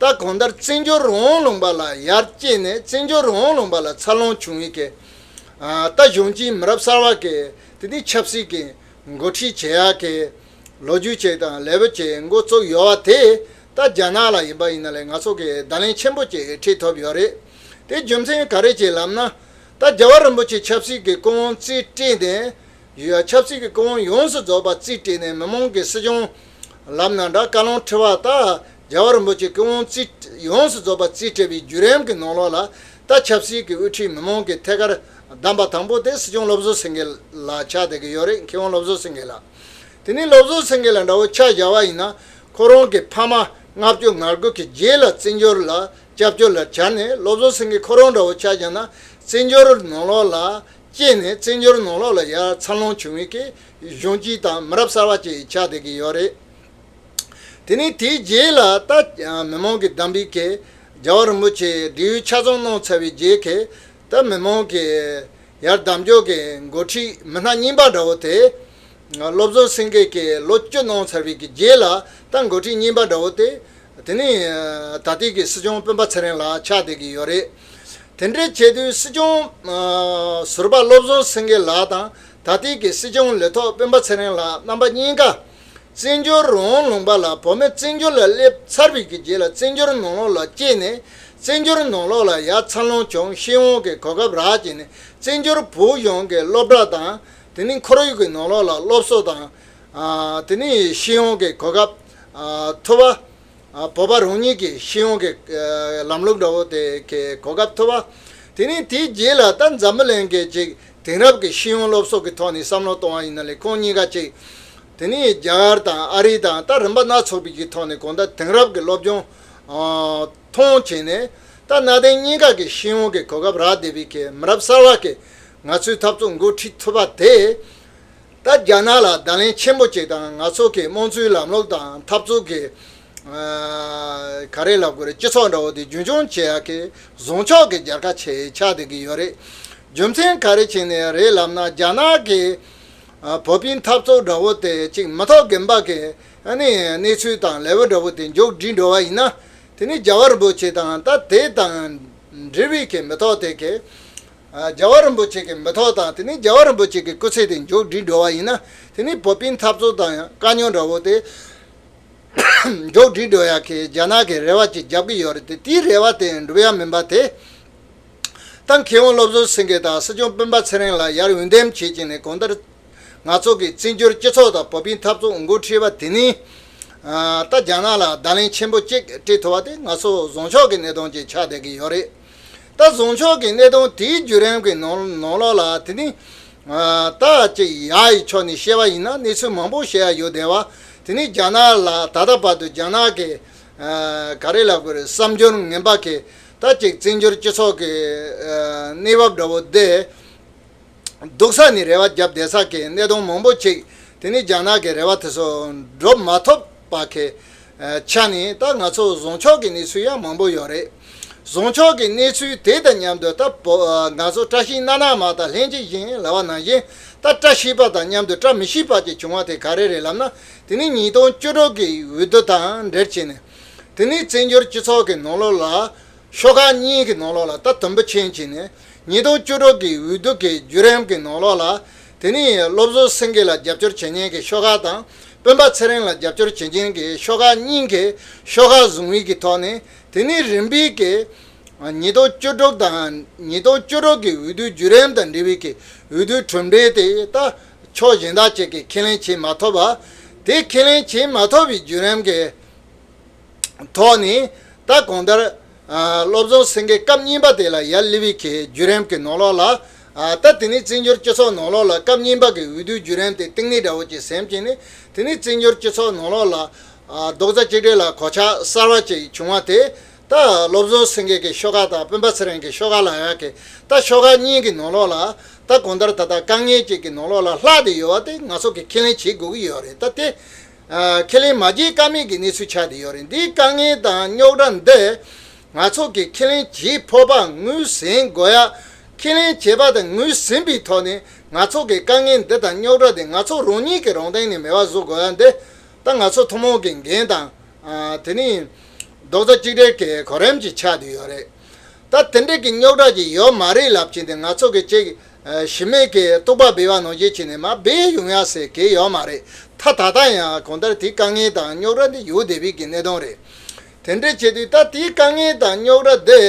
ད་གང་ལྟར་བཙན་བྱོལ་རང་དབང་ལུང་པ་ལ་ཡར་སྐྱེས་ནས་བཙན་བྱོལ་རང་དབང་ལུང་པ་ལ་འཚར་ལོངས་བྱུང་བའི་གི། ཨ་ད་གཞོན་སྐྱེས་མི་རབས་གསར་བ་གི་དེ་ནི་ཆབ་སྲིད་ཀྱི་འགོ་ཁྲིད་བྱེད་ཡག་གི་ལོ་རྒྱུས་ཅིག་དང་ལེ་ཝལ་ཅིག་འགོ་བཙུགས་ཡོད་པ་དེ། ད་རྒྱ་ནག་ལ་ཡིན་པ་ཡིན་ན་ལས་ང་ཚོ་གིས་བརྡ་ལན་ཆེན་པོ་ཅིག་འཕྲད་ཐུབ་ཡོད་རེད། དེ་རྒྱུ་མཚན་ག་རེ་ཅིག་ལབ་ན། ད་རྒྱལ་བ་རིན་པོ་ཆེ་ཆབ་སྲིད་ཀྱི་སྐུ་དབང་རྩིས་སྤྲད་ནས། ཡོད་ཆབ་སྲིད་ཀྱི་སྐུ་དབང་ཡོངས་སུ་རྫོགས་པ་རྩིས་སྤྲད་ནས། མི་མང་གི་སྲིད་སྐྱོང་ལབ་ན་འདྲ། བཀའ་བློན་ཁྲི་པ། ད་རྒྱལ་བ་རིན་པོ་ཆེ་སྐུ་དབང་རྩིས་ཡོངས་སུ་རྫོགས་པ་རྩིས་སྤྲད་པའི་བརྒྱུད་རིམ་གྱི་ནང་ལོགས་ལ། ད་ཆབ་སྲིད་ཀྱི་དབུ་ཁྲིད་མི་མང་གིས་ཐད་ཀར་བདམས་པ་དང་པོ་དེ་སྲིད་སྐྱོང་བློ་བཟང་སེང་གེ་ལགས་ཆགས་བསྡད་ཀྱི་ཡོད་རེད། མཁས་དབང་བློ་བཟང་སེང་གེ་ལགས། དེ་ནས་བློ་བཟང་སེང་གེ་ལགས་འདྲ་བོ་ཆ་བཞག་པ་ཡིན་ན། ཁོ་རང་གི་ཕ་མ་ལྔ་བཅུ་ང་དགུ་གི་རྗེས་ལ་བཙན་བྱོལ་ལ་སྐྱབས་བཅོལ་ལ་གྱར་ནས། བློ་བཟང་སེང་གེ་ཁོ་རང་འདྲ་བོ་ཆ་བཞག་ན། བཙན་བྱོལ་ནང་ལོགས་ལ་སྐྱེས་ནས་བཙན་བྱོལ་ནང་ལོགས་ལ་ཡར་འཚར་ལོངས་བྱུང་བའི་གི་གཞོན་སྐྱེས་དང་མི་རབས་གསར་བ་ཅིག་ཆགས་བསྡད་ཀྱི་ཡོད་རེད། དེ་ནས་དེའི་རྗེས་ལ་ད་མི་མང་གིས་བདམས་པའི་གི་ རྒྱལ་བ་རིན་པོ་ཆེ་བགྲེས་ཡོལ་ཆ་ཚང་གནང་ཚར་བའི་རྗེས་ཀྱི་ད་མི་མང་གི་ཡར་གདམ་འཇོག་གི་འགོ་ཁྲིད་མི་སྣ་རྙིང་པ་འདྲ་བོ་དེ། བློ་བཟང་སེང་གེ་གིས་ལོ་བཅུ་གནང་ཚར་བའི་གི་རྗེས་ལ་ད་འགོ་ཁྲིད་རྙིང་པ་འདྲ་བོ་དེ། དེ་ནས་ད་ལྟའི་གི་སྲིད་སྐྱོང་སྤེན་པ་ཚེ་རིང་ལགས་ཆགས་བསྡད་ཀྱི་ཡོད་རེད། དེ་འདྲའི་ཆེད་དུ་སྲིད་སྐྱོང་ཟུར་པ་བློ་བཟང་སེང་གེ་ལགས་དང་ད་ལྟའི་གི་སྲིད་སྐྱོང་ལས་ཐོག་སྤེན་པ་ཚེ་རིང་ལགས་རྣམ་པ་གཉིས་ཀ། བཙན་བྱོལ་རང་དབང་ལུང་པ་ལ་བོད་མི་བཙན་བྱོལ་ལ་སླེབས་ཚར་བའི་གི་རྗེས་ལ་བཙན་བྱོལ་ནང་ལོགས་ལ་སྐྱེས་ནས་བཙན་བྱོལ་ནང་ལོགས་ལ་ཡར་འཚར་ལོངས་བྱུང་། ཤེས་ཡོན་གྱི་གོ་སྐབས་རག་བྱས་ནས་བཙན་བྱོལ་བོད་གཞུང་གི་སློབ་གྲྭ་དང་དེ་ནས་ཁོར་ཡུག་གི་ནང་ལོགས་ལ་སློབ་གསོ་དང་། ཨ་དེ་ནས་ཤེས་ཡོན་གྱི་གོ་སྐབས་ཨ་ཐོབ་པ། ཨ་བོད་པ་རང་ཉིད་ཀྱི་ཤེས་ཡོན་གྱི་ཨ་ལམ་ལུགས་འདྲ་བོ་དེ་གི་གོ་སྐབས་ཐོབ་པ། དེ་ནས་དེའི་རྗེས་ལ་ད་འཛམ་བུ་གླིང་གི་ཅིག་དེང་རབས་ཀྱི་ཤེས་ཡོན་སློབ་གསོ་གི་ཐོག་ནས་བསམ་བློ་གཏོང་བ་ཡིན་ན་ལས་ཁོང་གཉིས་ཀ་ཅིག་དེ་ནས་རྒྱ་གར་དང་ཨ་རི་དང་ད་རིམ་པ་སྣ་ཚོགས་པའི་གི་ཐོག་ནས་གང་ལྟར་དེང་རབས་ཀྱི་སློབ་སྦྱོང་ཨ་མཐོང་བྱས་ནས་ད་གནའ་དེང་གཉིས་ཀ་གི་ཤེས་ཡོན་གྱི་གོ་སྐབས་རག་བསྡད་པའི་གི་མི་རབས་གསར་བ་གི་ང་ཚོའི་འཐབ་རྩོད་འགོ་ཁྲིད་ཐུབ་པ་དེ། ད་རྒྱ་ནག་ལ་བརྡ་ལན་ཆེན་པོ་ཅིག་དང་ང་ཚོ་གི་དམངས་གཙོའི་ལམ་ལུགས་དང་འཐབ་རྩོད་ཀྱི་ཨ་ག་རེ་ལབ་དགོས་རེད། སྤྱི་ཚོགས་འདྲ་བོ་དེ་རྒྱུན་འཁྱོངས་བྱེད་ཡག་གི་བཟང་ཕྱོགས་ཀྱི་རྒྱལ་ཁ་ཆེ་ཆགས་བསྡད་ཀྱི་ཡོད་རེད། རྒྱུ་མཚན་ག་རེ་བྱས་ནས་རེད་ལབ་ན། རྒྱ་ནག་གི་ཨ་བོད་པའི་འཐབ་རྩོད་འདྲ་བོ་དེ་ཅིག་མི་ཐོག་རྒན་པ་གི་ཨ་ནི་གནས་ཚུལ་དང་ལེའུ་འདྲ་བོ་དེ་མཇུག་སྒྲིལ་འགྲོ་བ་ཡིན་ན། དེ་ནི་རྒྱལ་བ་རིན་པོ་ཆེ་དང་ད་དེ་དང་འབྲེལ་བའི་གི་མི་ཐོག་དེ་གི་ཨ་རྒྱལ་བ་རིན་པོ་ཆེ་གི་མི་ཐོག་དང་དེ་ནས་རྒྱལ་བ་རིན་པོ་ཆེ་གི་སྐུ་ཚེ་དེ་མཇུག་སྒྲིལ་འགྲོ་བ་ཡིན་ན། དེ་ནས་བོད་པའི་འཐབ་རྩོད་དང་དཀའ་རྙོག་འདྲ་བོ་དེ་མཇུག་སྒྲིལ་འགྲོ་ཡག་གི་རྒྱ་ནག་གི་རེ་བ་ཅིག་རྒྱབ་ཀྱི་ཡོད་རེད་དེ། དེའི་རེ་བ་དེ་འགྲུབ་ཡ་མིན་པ་དེ། ད་མཁས་དབང་བློ་བཟང་སེང་གེ་དང་སྲིད་སྐྱོང་སྤེན་པ་ཚེ་རིང་ལ་ཡར་འོས་འདེམས་བྱེད་ཀྱི་ནས་གང་ལྟར། ང་ཚོ་གི་བཙན་བྱོལ་སྤྱི་ཚོགས་དང་བོད་པའི་འཐབ་རྩོད་འགོ་ཁྲིད་པ་དེ་ནི། ཨ་ད་རྒྱ་ནག་ལ་བརྡ་ལན་ཆེན་པོ་གཅིག་སྤྲད་ཐུབ་པ་དེ་ང་ཚོ་བཟང་ཕྱོགས་ཀྱི་གནད་དོན་ཅིག་ཆགས་བསྡད་ཀྱི་ཡོད་རེད། ད་བཟང་ཕྱོགས་ཀྱི་གནད་དོན་དེའི་བརྒྱུད་རིམ་གྱི་ནང་ནང་ལོགས་ལ་དེ་ནི། ཨ་ད་ཅིག་ཡག་གི་ཕྱོགས་ནས་བཤད་པ་ཡིན་ན་གནས་ཚུལ་མང་པོ་བཤད་ཡ་ཡོད་བསྡད་པ། དེ་ནི་རྒྱ་ནག་ལ་ད་ལྟ་བར་དུ་རྒྱ་ནག་གི་ཨ་ག་རེ་ལབ་དགོས་རེད། བསམ་སྦྱོར་ངན་པ་གི་ད་ཅིག་བཙན་བྱོལ་སྤྱི་ཚོགས་ཀྱི་ཨ་གནས་བབ་འདྲ་བོ་དེ། སྡུག་ས་ནས་རེ་བ་བརྒྱབ་བསྡད་ས་གི་གནད་དོན་མང་པོ་ཅིག་དེ་ནི་རྒྱ་ནག་གི་རེ་བ་དེ་ཚོ་འགྲུབ་མ་ཐུབ་པ་གི་ཆ་ནས་ད་ང་ཚོ་བཟང་ཕྱོགས་ཀྱི་གནས་ཚུལ་ཡང་མང་པོ་ཡོད་རེད། བཟང་ཕྱོགས་ཀྱི་གནས་ཚུལ་དེ་དང་མཉམ་དུ་ད་བོ་ང་ཚོ་བཀྲ་ཤིས་སྣ་ནག་མ་དང་ལྷན་ཅིག་བཞིན་ལབ་པ་ནང་བཞིན། ད་བཀྲ་ཤིས་པ་དང་མཉམ་དུ་བཀྲ་མི་ཤིས་པ་ཅིག་བྱུང་བ་དེ་ག་རེ་རེད་ལབ་ན། དེ་ནི་ཉིས་སྟོང་བཅུ་དྲུག་གི་འོས་བསྡུ་དང་འབྲེལ་བྱས་ནས། དེ་ནི་བཙན་བྱོལ་སྤྱི་ཚོགས་ཀྱི་ནང་ལོགས་ལ། ཤོག་ཁག་གཉིས་ཀྱི་ནང་ལོགས་ལ་ད་དུམ་བུ་ཕྱིན་བྱས་ནས་ཉིས་སྟོང་བཅུ་དྲུག་གི་འོས་བསྡུ་གི་བརྒྱུད་རིམ་གྱི་ནང་ལོགས་ལ། དེ་ནས་བློ་བཟང་སེང་གེ་ལ་རྒྱབ་སྐྱོར་བྱེད་མཁན་གྱི་ཤོག་ཁག་དང་སྤེན་པ་ཚེ་རིང་ལ་རྒྱབ་སྐྱོར་བྱེད་མཁན་གྱི་ཤོག་ཁག་གཉིས་ཀྱི་ཤོག་ཁག་བཟུང་བའི་གི་ཐོག་ནས། དེ་ནས་རིམ་པས་ཀྱི་ཉིས་སྟོང་བཅུ་དྲུག་དང་ཉིས་སྟོང་བཅུ་དྲུག་གི་འོས་བསྡུའི་བརྒྱུད་རིམ་དང་འབྲེལ་བའི་གི་འོས་བསྡུའི་གྲུབ་འབྲས་དེ་ད་ཕྱོགས་གཞན་དག་ཅིག་གིས་ཁས་ལེན་བྱེད་མ་ཐུབ་པ། དེ་ཁས་ལེན་བྱེད་མ་ཐུབ་པའི་བརྒྱུད་རིམ་གྱི་ཐོག་ནས་ད་གང་ལྟར། ཨ་བློ་བཟང་སེང་གེ་སྐབས་གཉིས་པ་དེ་ལ་ཡར་སླེབས་པའི་གི་བརྒྱུད་རིམ་གྱི་ནང་ལོགས་ལ། ཨ་ད་དེ་ནས་བཙན་བྱོལ་སྤྱི་ཚོགས་ནང་ལོགས་ལ་སྐབས་གཉིས་པ་གི་འོས་བསྡུའི་བརྒྱུད་རིམ་དེ་གཏིང་ནས་འདྲ་བོ་ཅིག་ཟིན་བྱས་ནས། དེ་ནས་བཙན་བྱོལ་སྤྱི་ཚོགས་ནང་ལོགས་ལ་ཨ་རྡོག་རྩ་གཅིག་སྒྲིལ་ལ་གོད་ཆག་གསར་བ་ཅིག་བྱུང་བ་དེ། ད་བློ་བཟང་སེང་གེ་གི་ཤོག་ཁག་དང་སྤེན་པ་ཚེ་རིང་གི་ཤོག་ཁག་ལ་ཡ་གི་ད་ཤོག་ཁག་གཉིས་ཀྱི་ནང་ལོགས་ལ་ད་གང་ལྟར་ད་ལྟ་དཀའ་ངལ་ཅིག་གི་ནང་ལོགས་ལ་ལྷག་བསྡད་ཡོད་པ་དེ་ང་ཚོ་གིས་ཁས་ལེན་བྱེད་དགོས་ཀྱི་ཡོད་རེད། ད་དེ། ཨ་ཁས་ལེན་མ་བྱེད་ཀ་མེད་ཀྱི་གནས་ཚུལ་ཆགས་བསྡད་ཡོད་རེད། འདིའི་དཀའ་ངལ་དང་རྙོག་དྲ་འདི་ང་ཚོ་གིས་ཁས་ལེན་བྱེད་ཕོད་པ་ངོས་ཟིན་དགོས་ཡ། ཁས་ལེན་བྱས་པ་དང་ངོས་ཟིན་པའི་ཐོག་ནས་ང་ཚོ་གི་དཀའ་ངལ་འདི་དང་རྙོག་དྲ་འདི་ང་ཚོ་རང་ཉིད་ཀྱི་རང་སྟེང་ནས་མེད་པ་བཟོ་དགོས་ཡ་འདི་ད་ང་ཚོ་ཐུན་མོང་གི་འགན་དང་། ཨ་དེ་ནི་རྡོག་རྩ་གཅིག་སྒྲིལ་གྱི་གོ་རིམ་ཅིག་ཆགས་བསྡད་ཡོད་རེད། ད་དེ་འདྲ་གི་རྙོག་དྲ་ཅིག་ཡོད་མ་རེད་ལབ་བྱས་ཏེ་ང་ཚོ་གི་ཅིག་ཨ་ཞི་མོལ་གྱི་རྟོག་པ་སྦས་པ་ནང་བཞིན་བྱས་ནས་མར་སྦས་ཡོང་ཡ་ཟེར་གྱི་ཡོད་མ་རེད། ད་ད་ལྟ་ཡང་གང་ལྟར་དེའི་དཀའ་ངལ་དང་རྙོག་དྲ་འདི་ཡོད་བསྡད་པའི་གི་གནད་དོན་རེད། དེ་འདྲ་བྱས་དུས་ད་དེའི་དཀའ་ངལ་དང་རྙོག་དྲ་འདི་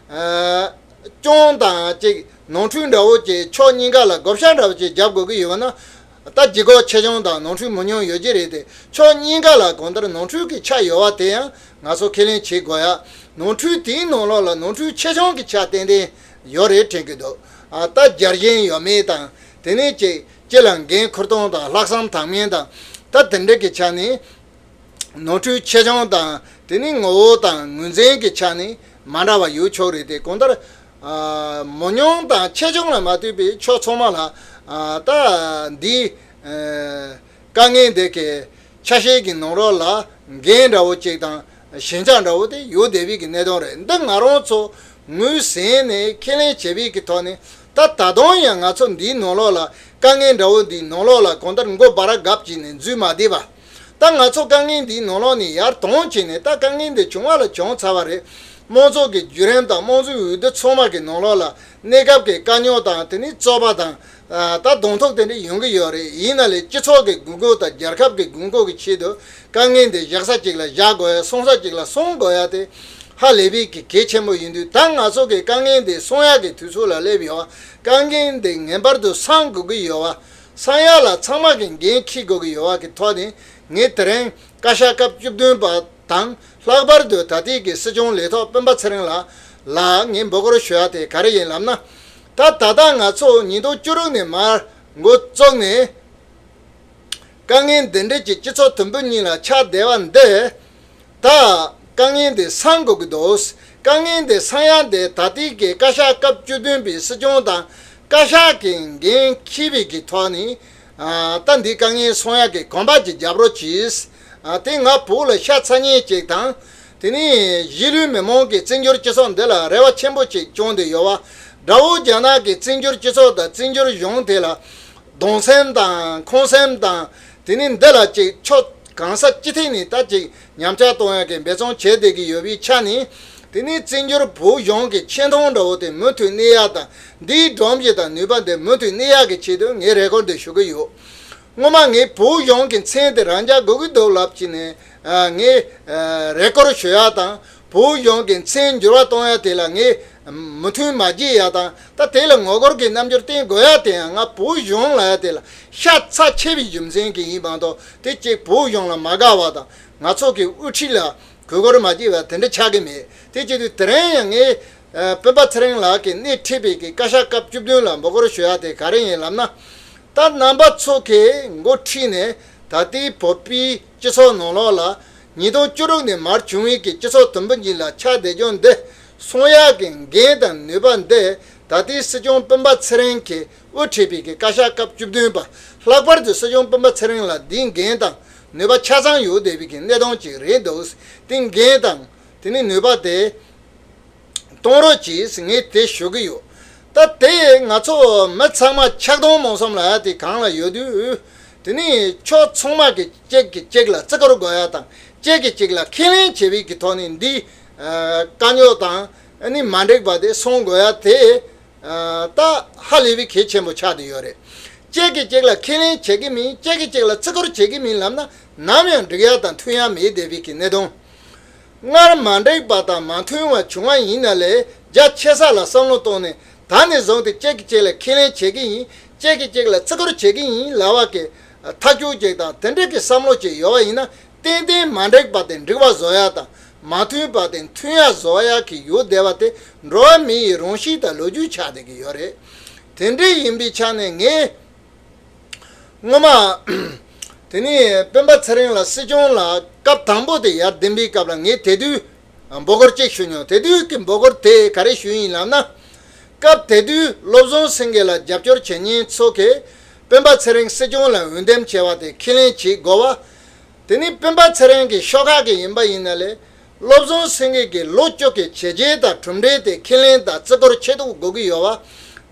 ཨ་སྐྱོན་དང་ཅིག་ནོར་འཁྲུལ་འདྲ་བོ་ཅིག་ཕྱོགས་གཉིས་ཀ་ལ་བགོ་བཤའ་འདྲ་བོ་ཅིག་རྒྱབ་དགོས་ཀྱི་ཡོད་ན། ད་ལྗིད་ཁོག་ཆེ་ཆུང་དང་ནོར་འཁྲུལ་མང་ཉུང་ཡོད་ཀྱི་རེད་དེ། ཕྱོགས་གཉིས་ཀ་ལ་གང་ལྟར་ནོར་འཁྲུལ་གྱི་ཆ་ཡོད་པ་དེ་ཡང་ང་ཚོ་ཁས་ལེན་བྱེད་དགོས་ཡ། ནོར་འཁྲུལ་དེའི་ནང་ལོགས་ལ་ནོར་འཁྲུལ་ཆེ་ཆུང་གི་ཆ་ཏན་ཏན་ཡོད་རེད་དྲན་གྱི་འདུག་ཨ་ད་རྒྱལ་ཞེན་ཡོད་མེད་དང་། དེ་ནས་ཅིག་སྤྱི་ལ་འགན་འཁུར་སྟངས་དང་ལྷག་བསམ་དག་མིན་དང་། ད་དེ་འདྲ་གི་ཆ་ནས། ནོར་འཁྲུལ་ཆེ་ཆུང་དང་དེ་ནི་ངོ་བོ་དང་ངོས་འཛིན་གྱི་ཆ་ནས་མ་འདྲ་བ་ཡོད་ཆོག་རེད་དེ། གང་ལྟར་ཨ་མང་ཉུང་དང་ཆེ་ཆུང་ལ་མ་ལྟོས་པའི་ཕྱོགས་ཚང་མ་ལ་ཨ་ད་འདི་ཨ་དཀའ་ངལ་འདི་གའི་ཆ་ཤས་ཀྱི་ནང་ལོགས་ལ་འགན་འདྲ་བོ་ཅིག་དང་ ཞན་ཆ་འདྲ་བོ་དེ་ཡོད་བསྡད་པའི་གི་གནད་དོན་རེད། འདི་ང་རང་ཚོ་ངོས་ཟིན་ནས་ཁས་ལེན་བྱས་པའི་གི་ཐོག་ནས། ད་ད་དུང་ཡང་ང་ཚོ་འདིའི་ནང་ལོགས་ལ་དཀའ་ངལ་འདྲ་བོ་འདིའི་ནང་ལོགས་ལ་གང་ལྟར་མགོ་སྦར་ར་གབ་བྱས་ནས་འཛུལ་མ་བསྡད་པ། ད་ང་ཚོ་དཀའ་ངལ་འདིའི་ནང་ལོགས་ནས་ཡར་ཐོན་བྱས་ནས། ད་དཀའ་ངལ་འདི་བྱུང་བ་ལ་བྱུང་ཚར་བ་རེད། དམངས་གཙོ་གི་བརྒྱུད་རིམ་དང་དམངས་གཙོའི་འོས་བསྡུ་ཚང་མ་གི་ནང་ལོགས་ལ་གནས་སྐབས་ཀྱི་དཀའ་རྙོག་དང་། དེ་ནི་རྩོད་པ་དང་། ཨ། ད་གདོང་ཐུག་དེ་འདྲ་ཡོང་གི་ཡོད་རེད། ཡིན་ན་ལས་སྤྱི་ཚོགས་ཀྱི་དགོས་མཁོ་དང་རྒྱལ་ཁབ་ཀྱི་དགོས་མཁོ་གི་ཆེད་དུ་དཀའ་ངལ་འདི་བཞག་ས་གཅིག་ལ་བཞག་དགོས་ཡ། སོང་ས་གཅིག་ལ་སོང་དགོས་ཡ་དེ་ཧ་ལས་པའི་གི་གལ་ཆེན་པོ་ཡིན་དུས། ད་ང་ཚོ་གི་དཀའ་ངལ་འདི་སོང་ཡ་གི་དུས་ཚོད་ལ་སླེབས་ཡོད་པ། དཀའ་ངལ་འདི་ངེས་པར་དུ་སང་དགོས་ཀྱི་ཡོད་པ། སང་ཡ་ལ་ཚང་མ་གི་འགན་འཁྱེར་དགོས་ཀྱི་ཡོད་པ་གི་ཐོག་ནས། ངས་དེ་རིང་བཀའ་ཤག་སྐབས་བཅུ་བདུན་པ་དང་། ལྷག་པར་དུ་ད་ལྟའི་གི་སྲིད་སྐྱོང་ལས་ཐོག་སྤེན་པ་ཚེ་རིང་ལགས་ལ་ངས་འབོད་སྐུལ་ཞུ་ཡ་དེ་ག་རེ་ཡིན་ལབ་ན། ད་ད་ལྟ་ང་ཚོ་ཉིས་སྟོང་བཅུ་དྲུག་ནས་མར་འགོ་བཙུགས་ནས། དཀའ་ངལ་འདི་འདྲ་ཅིག་སྤྱི་ཚོགས་དུམ་བུ་གཉིས་ལ་ཆགས་བསྡད་པ་འདི། ད་དཀའ་ངལ་འདི་སང་དགོས་ཀྱི་འདུག། དཀའ་ངལ་འདི་སང་ཡ་འདི་ད་ལྟའི་གི་བཀའ་ཤག་སྐབས་བཅུ་བདུན་པའི་སྲིད་སྐྱོང་དང་བཀའ་ཤག་གི་འགན་འཁྱེར་བའི་གི་ཐོག་ནས། ཨ། ད་འདི་དཀའ་ངལ་སང་ཡ་གི་གོམ་པ་ཅིག་རྒྱབ་རོགས་གྱིས། ཨ། དེ་ང་བོད་ལ་ཤ་ཚ་མཁན་ཅིག་དང་། དེ་ནས་གཞིས་ལུས་མི་མང་གི་བཙན་བྱོལ་སྤྱི་ཚོགས་འདི་ལ་རེ་བ་ཆེན་པོ་ཅིག་བཅངས་བསྡད་ཡོད་པ། དགྲ་བོ་རྒྱ་ནག་གི་བཙན་བྱོལ་སྤྱི་ཚོགས་དང་བཙན་བྱོལ་གཞུང་དེ་ལ་གདུང་སེམས་དང་ཁོང་སེམས་དང་། དེ་ནི་འདི་ལ་ཅིག་ཕྱོགས་གང་ས་ཅི་ཐད་ནས་ད་ཅིག་ཉམས་ཆག་གཏོང་ཡག་གི་འབད་བརྩོན་བྱས་བསྡད་ཀྱི་ཡོད་པའི་ཆ་ནས། དེ་ནི་བཙན་བྱོལ་བོད་གཞུང་གི་ཆེ་མཐོང་འདྲ་བོ་དེ་མུ་མཐུད་གནས་ཡག་དང་། འདིའི་སྒྲོམ་གཞི་དང་ནུས་པ་འདི་མུ་མཐུད་གནས་ཡག་གི་ཆེད་དུ་ངས་རེ་སྐུལ་འདི་ཞུ་གི་ཡོད། སྔོན་མ་ངས་བོད་གཞུང་གི་མཚན་དེ་རང་འཇགས་དགོས་ཀྱི་འདུག་ལབ་བྱས་ནས། ཨ། ངས། ཨ། རེ་སྐུལ་ཞུ་ཡག་དང་། བོད་གཞུང་གི་མཚན་འགྱུར་བ་གཏོང་ཡག་དེ་ལ་ངས་མོས་མཐུན་མ་བྱེད་ཡག་དང་། ད་དེ་ལ་ངོ་རྒོལ་གྱི་རྣམ་འགྱུར་བསྟན་དགོས་ཡག་དེ་ཡང་ང་བོད་གཞུང་ལབ་ཡག་དེ་ལ་ཤ་ཚ་ཆེ་བའི་རྒྱུ་མཚན་གྱིས་ཡིན་མ་གཏོགས། དེ་གཅིག་བོད་གཞུང་ལ་མ་དགའ་བ་དང་། ང་ཚོ་གི་དབུ་ཁྲིད་ལ་གུས་བཀུར་མ་བྱེད་པ་དེ་འདྲ་ཆགས་ཀྱི་མེད། དེ་བྱེད་དུས་དེ་རིང་ཡང་ངས། ཨ། སྤེན་པ་ཚེ་རིང་ལགས་ཀྱིས་སྣེ་ཁྲིད་པའི་གི་བཀའ་ཤག་སྐབས་བཅུ་བདུན་ལ་འབོད་སྐུལ་ཞུ་ཡག་དེ་ག་རེ་ཡིན་ལབ་ན། ད་རྣམ་པ་ཚོ་གིས་འགོ་ཁྲིད་ནས་ད་ལྟའི་བོད་པའི་སྤྱི་ཚོགས་ནང་ལོགས་ལ་ཉིས་སྟོང་བཅུ་དྲུག་ནས་མར་བྱུང་བའི་གི་སྤྱི་ཚོགས་དུམ་བུ་གཉིས་ལ་ཆགས་བསྡད་རྒྱུ་འདི་སང་ཡག་གི་འགན་དང་ནུས་པ་འདི་ད་ལྟའི་སྲིད་སྐྱོང་སྤེན་པ་ཚེ་རིང་གིས་དབུ་ཁྲིད་པའི་གི་བཀའ་ཤག་སྐབས་བཅུ་བདུན་པ། ལྷག་པར་དུ་སྲིད་སྐྱོང་སྤེན་པ་ཚེ་རིང་ལ་འདིའི་འགན་དང་ནུས་པ་ཆ་ཚང་ཡོད་བསྡད་པའི་གི་གནད་དོན་ཅིག་རེད་འདུག། དེ་འགན་དང་དེ་ནི་ནུས་པ་དེ་གཏོང་རོགས་གྱིས། ངས་དེ་ཞུ་གི་ཡོད། ད་དེ་ང་ཚོ་མི་ཚང་མ་ཆགས་སྡང་མང་གསུམ་ལབ་ཡག་དེ་གང་ལ་ཡོད་དུས། དེ་ནི་ཕྱོགས་ཚང་མ་གིས་གཅིག་གིས་གཅིག་ལ་བརྩི་བཀུར་དགོས་ཡག་དང་། གཅིག་གིས་གཅིག་ལ་ཁས་ལེན་བྱེད་པའི་གི་ཐོག་ནས་འདི། ཨ། དཀའ་རྙོག་དང་། ཨ་ནི་མ་འགྲིག་པ་དེ་སང་དགོས་ཡག་དེ། ཨ། ད་ཧ་ལས་པའི་གལ་ཆེན་པོ་ཆགས་བསྡད་ཡོད་རེད། གཅིག་གིས་གཅིག་ལ་ཁས་ལེན་བྱེད་ཀྱི་མིན། གཅིག་གིས་གཅིག་ལ་བརྩི་བཀུར་བྱེད་ཀྱི་མིན་ལབ་ན། ནམ་ཡང་འགྲིག་ཡག་དང་མཐུན་ཡག་མེད་བསྡད་པའི་གི་གནད་དོན། སྔར་མ་འགྲིག་པ་དང་མ་མཐུན་པ་བྱུང་བ་ཡིན་ན་ལས། རྒྱ་ཆེ་ས་ལ་བསམ་བློ་བཏང་ནས། ད་ནས་བཟུང་སྟེ་གཅིག་གིས་གཅིག་ལ་ཁས་ལེན་བྱེད་ཀྱི་ཡིན། གཅིག་གིས་གཅིག་ལ་བརྩི་བཀུར་བྱེད་ཀྱི་ཡིན་ལབ་པ་གི་ཐག་གཅོད་ཅིག་དང་། དེ་འདྲ་གི་བསམ་བློ་ཅིག་ཡོད་པ་ཡིན་ན། ཏན་ཏན་མ་འགྲིག་པ་དེ་འགྲིག་པ་བཟོ་ཡག་དང་། མ་མཐུན་པ་དེ་མཐུན་ཡག་བཟོ་ཡག་གི་ཡོད་བསྡད་པ་དེ་འགྲོ་བ་མི་ཡི་རང་གཤིས་དང་ལོ་རྒྱུས་ཆགས་བསྡད་ཀྱི་ཡོད་རེད། དེ་འདྲ་ཡིན་པའི་ཆ་ནས་ངས། སྔོན་མ། དེ་ནས་སྤེན་པ་ཚེ་རིང་ལགས་སྲིད་སྐྱོང་ལ་སྐབས་དང་པོ་དེ་ཡར་འདེམས་པའི་སྐབས་ལ་ངས་དེ་དུས་འབོད་སྐུལ་གཅིག་ཞུས་མྱོང་། དེ་དུས་ཀྱི་འབོད་སྐུལ་དེ་ག་རེ་ཞུས་ཡིན་ལབ་ན། སྐབས་དེ་དུས་བློ་བཟང་སེང་གེ་ལ་རྒྱབ་སྐྱོར་བྱེད་མཁན་ཚོ་གིས་སྤེན་པ་ཚེ་རིང་སྲིད་སྐྱོང་ལ་འོས་འདེམས་བྱས་པ་དེ་ཁས་ལེན་བྱེད་དགོས་པ། དེ་ནི་སྤེན་པ་ཚེ་རིང་གི་ཤོག་ཁག་གི་ཡིན་པ་ཡིན་ན་ལས། བློ་བཟང་སེང་གེ་གི་ལོ་བཅུ་གི་བྱས་རྗེས་དང་གྲུབ་འབྲས་དེ་ཁས་ལེན་དང་བརྩི་བཀུར་ཆེད་དུ་དགོས་ཀྱི་ཡོད་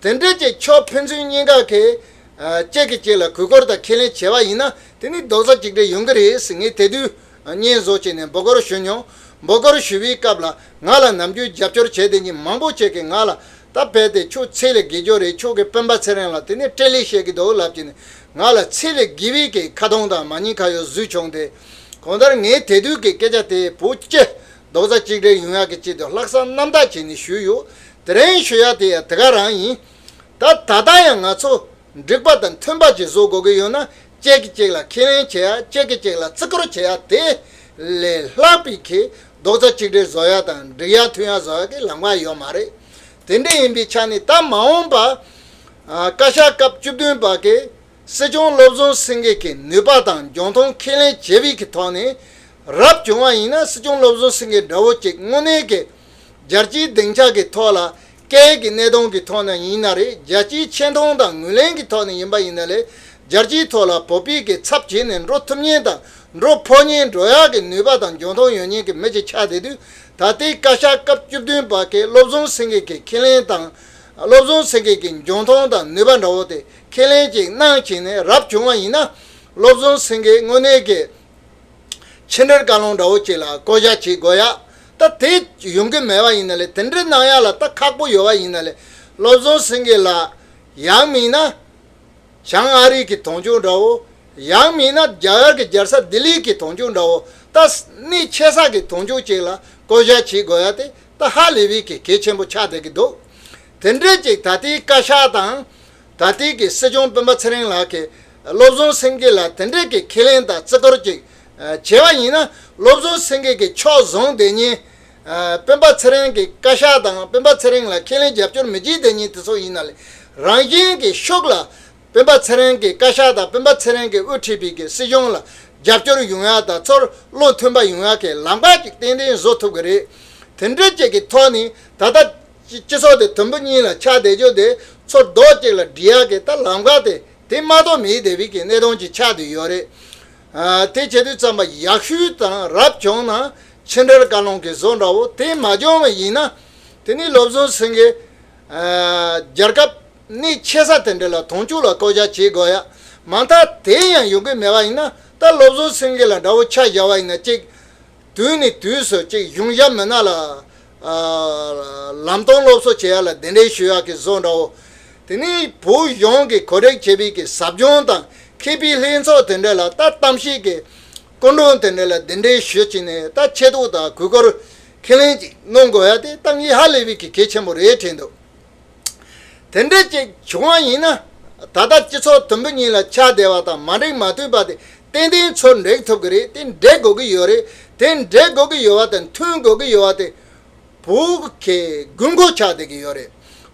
པ། དེ་འདྲ་ཅིག་ཕྱོགས་ཕན་ཚུན་གཉིས་ཀ་གིས། ཨ། གཅིག་གིས་གཅིག་ལ་གུས་བཀུར་དང་ཁས་ལེན་བྱས་པ་ཡིན་ན། དེ་ནི་རྡོག་རྩ་གཅིག་སྒྲིལ་ཡོང་གི་རེད་ཟེར། ངས་དེ་དུས་བརྙན་བཟོ་བྱས་ནས་འབོད་སྐུལ་ཞུས་མྱོང་། འབོད་སྐུལ་ཞུ་བའི་སྐབས་ལ་ང་ལ་ནམ་རྒྱུན་རྒྱབ་སྐྱོར་བྱས་བསྡད་མཁན་མང་པོ་ཅིག་གིས་ང་ལ། ད་རྦད་དེ་ཁྱོད་ཚད་ལས་བརྒལ་རྒྱུ་རེད། ཁྱོད་ཀྱིས་སྤེན་པ་ཚེ་རིང་ལ་དེ་ནས་སྤྲེལ་ལད་བཤད་ཀྱི་འདུག་ལབ་བྱས་ནས། ང་ལ་ཚད་ལས་བརྒལ་བའི་གི་ཁ་རྡུང་དང་མ་ཉེས་ཁ་གཡོག་བཟོས་བྱུང་སྟེ། གང་ལྟར་ངས་དེ་དུས་ཀྱི་སྐད་ཆ་དེ་བོད་སྤྱི་རྡོག་རྩ་གཅིག་སྒྲིལ་ཡོང་ཡག་གི་ཆེད་དུ་ལྷག་བསམ་རྣམ་དག་བྱས་ནས་ཞུས་ཡོད། དེ་རིང་ཞུ་ཡག་དེ་ཡང་དེ་ག་རང་ཡིན། ད་ད་ལྟ་ཡང་ང་ཚོ་འགྲིག་པ་དང་མཐུན་པ་ཅིག་བཟོ་དགོས་ཀྱི་ཡོད་ན། གཅིག་གིས་གཅིག་ལ་ཁས་ལེན་བྱེད་ཡག་གཅིག་གིས་གཅིག་ལ་བརྩི་བཀུར་བྱེད་ཡག་དེ་ལས་ལྷག་པའི་གི་རྡོག་རྩ་གཅིག་སྒྲིལ་བཟོ་ཡག་དང་། འགྲིག་ཡག་མཐུན་ཡག་བཟོ་ཡག་གི་ལམ་ཁ་ཡོད་མ་རེད། དེ་འདྲ་ཡིན་པའི་ཆ་ནས་ད་མ་འོངས་པ། ཨ། བཀའ་ཤག་སྐབས་བཅུ་བདུན་པ་གི་སྲིད་སྐྱོང་བློ་བཟང་སེང་གེ་གི་ནུས་པ་དང་འཇོན་ཐང་ཁས་ལེན་བྱས་པའི་གི་ཐོག་ནས། རབ་བྱུང་བ་ཡིན་ན་སྲིད་སྐྱོང་བློ་བཟང་སེང་གེ་འདྲ་བོ་ཅིག་དངོས་གནས་ཀྱི་རྒྱལ་སྤྱིའི་སྡིངས་ཆ་གི་ཐོག་ལ། སྐད་ཀྱི་གནད་དོན་གྱི་ཐོག་ནས་ཡིན་ན་རེད། རྒྱལ་སྤྱིའི་ཆེ་མཐོང་དང་ངོས་ལེན་གྱི་ཐོག་ནས་ཡིན་པ་ཡིན་ན་ལས། རྒྱལ་སྤྱིའི་ཐོག་ལ་བོད་པའི་གི་ཚབ་བྱས་ནས་འགྲོ་ཐུབ་མཁན་དང་འགྲོ་ཕོད་མཁན། འགྲོ་ཡག་གི་ནུས་པ་དང་འཇོན་ཐང་ཡོད་མཁན་གྱི་མི་ཅིག་ཆགས་བསྡད་དུས། ད་ལྟའི་བཀའ་ཤག་སྐབས་བཅུ་བདུན་པ་གི་བློ་བཟང་སེང་གེ་གི་ཁས་ལེན་དང་། བློ་བཟང་སེང་གེ་གི་འཇོན་ཐང་དང་ནུས་པ་འདྲ་བོ་དེ་ཁས་ལེན་ཅིག་གནང་བྱས་ནས་རབ་བྱུང་བ་ཡིན་ན། བློ་བཟང་སེང་གེ་དངོས་གནས་ཀྱི་ཕྱི་འབྲེལ་བཀའ་བློན་འདྲ་བོ་ཅིག་ལ་བསྐོ་བཞག་བྱེད་དགོས་ཡ། ད་དེ་ཡོང་གི་མེད་པ་ཡིན་ན་ལས། དེ་འདྲ་གནང་ཡ་ལ་ད་ཁག་པོ་ཡོད་པ་ཡིན་ན་ལས། བློ་བཟང་སེང་གེ་ལ་ཡང་མིན་ན། བྱང་ཨ་རི་གི་དོན་གཅོད་འདྲ་བོ། ཡང་མིན་ན་རྒྱ་གར་གྱི་རྒྱལ་ས་ལྡི་ལི་གི་དོན་གཅོད་འདྲ་བོ། ད་གནད་ཆེ་ས་གི་དོན་གཅོད་ཅིག་ལ་བསྐོ་བཞག་བྱེད་དགོས་ཡ་དེ་ད་ཧ་ལས་པའི་གི་གལ་ཆེན་པོ་ཆགས་བསྡད་ཀྱི་འདུག་དེ་འདྲ་ཅིག་ད་ལྟའི་བཀའ་ཤག་དང་། ད་ལྟའི་གི་སྲིད་སྐྱོང་སྤེན་པ་ཚེ་རིང་ལགས་ཀྱིས་བློ་བཟང་སེང་གེ་ལ་དེ་འདྲའི་གི་ཁས་ལེན་དང་བརྩི་བཀུར་ཅིག་བྱས་པ་ཡིན་ན། བློ་བཟང་སེང་གེ་གི་ཕྱོགས་བཟུང་བསྡད་མཁན། སྤེན་པ་ཚེ་རིང་གི་བཀའ་ཤག་དང་སྤེན་པ་ཚེ་རིང་ལ་ཁས་ལེན་རྒྱབ་སྐྱོར་མི་བྱེད་བསྡད་མཁན་དེ་ཚོ་ཡིན་ན་ལས། རང་བཞིན་གྱི་ཤུགས་ལ་སྤེན་པ་ཚེ་རིང་གི་བཀའ་ཤག་དང་སྤེན་པ་ཚེ་རིང་གིས་དབུ་ཁྲིད་པའི་གི་སྲིད་གཞུང་ལ་རྒྱབ་སྐྱོར་ཡོང་ཡ་དང་། ཚུར་བློ་མཐུན་པ་ཡོང་ཡ་གི་ལམ་ཁ་ཅིག་ཏན་ཏན་བཟོ་ཐུབ་ཀྱི་རེད། དེ་འདྲ་ཅིག་གི་ཐོག་ནས་ད་ལྟ་སྤྱི་སྤྱི་ཚོགས་དེ་དུམ་བུ་གཉིས་ལ་ཆགས་བསྡད་རྒྱུ་དེ། ཚུར་རྡོག་གཅིག་ལ་སྒྲིལ་ཡ་གི་ད་ལམ་ཁ་དེ་དེ་མ་གཏོགས་མེད་བསྡད་པའི་གི་གནད་དོན་ཅིག་ཆགས་བསྡད་ཡོད་རེད། ཨ། དེ་བྱེད་དུས་ཙམ་པ་ཡག་ཤོས་དང་རབ་བྱུང་ན་ཕྱི་འབྲེལ་བཀའ་བློན་གྱི་བཟོ་འདྲ་བོ་དེ་མ་བྱུང་བ་ཡིན་ན། དེ་ནི་བློ་བཟང་སེང་གེ། ཨ། རྒྱལ་ཁབ་གནད་ཆེ་ས་དེ་འདྲ་ལ་དོན་གཅོད་ལ་བསྐོ་བཞག་བྱེད་དགོས་ཡ། མ་མཐའ་དེ་ཡང་ཡོང་གི་མེད་པ་ཡིན་ན། ད་བློ་བཟང་སེང་གེ་ལ་འདྲ་བོ་ཆ་བཞག་པ་ཡིན་ན་གཅིག་དུས་ནས་དུས་སུ་གཅིག་གཞུང་ཞབས་མི་སྣ་ལ། ཨ། ལམ་སྟོན་སློབ་གསོ་བྱེད་ཡ་ལ་གདན་འདྲེན་ཞུ་ཡ་གི་བཟོ་འདྲ་བོ། དེ་ནས་བོད་གཞུང་གི་གོ་སྒྲིག་བྱས་པའི་གི་ཟབ་སྦྱོང་དང་མཁས་པའི་ལྷན་ཚོགས་དེ་འདྲ་ལ་ད་གཏམ་བཤད་ཀྱི་སྐུ་མགྲོན་དེ་འདྲ་ལ་གདན་འདྲེན་ཞུ་བྱས་ནས། ད་ཆེ་མཐོང་དང་གུས་བཀུར་ཁས་ལེན་ཅིག་གནང་དགོས་ཡ་དེ་ད་ངས་ཧ་ལས་པའི་གི་གལ་ཆེན་པོ་རེད་དྲན་འདུག་དེ་འདྲ་ཅིག་བྱུང་བ་ཡིན་ན། ད་ལྟ་སྤྱི་ཚོགས་དུམ་བུ་གཉིས་ལ་ཆགས་བསྡད་པ་དང་མ་འགྲིག་མ་མཐུན་པ་དེ་ཏན་ཏན་ཚུར་འགྲིག་ཐུབ་ཀྱི་རེད། དེ་འགྲིག་དགོས་ཀྱི་ཡོད་རེད། དེ་འགྲིག་དགོས་ཀྱི་ཡོད་པ་དང་མཐུན་དགོས་ཀྱི་ཡོད་པ་དེ་བོད་ཀྱི་དགོས་མཁོ་ཆགས་བསྡད་ཀྱི་ཡོད་རེད།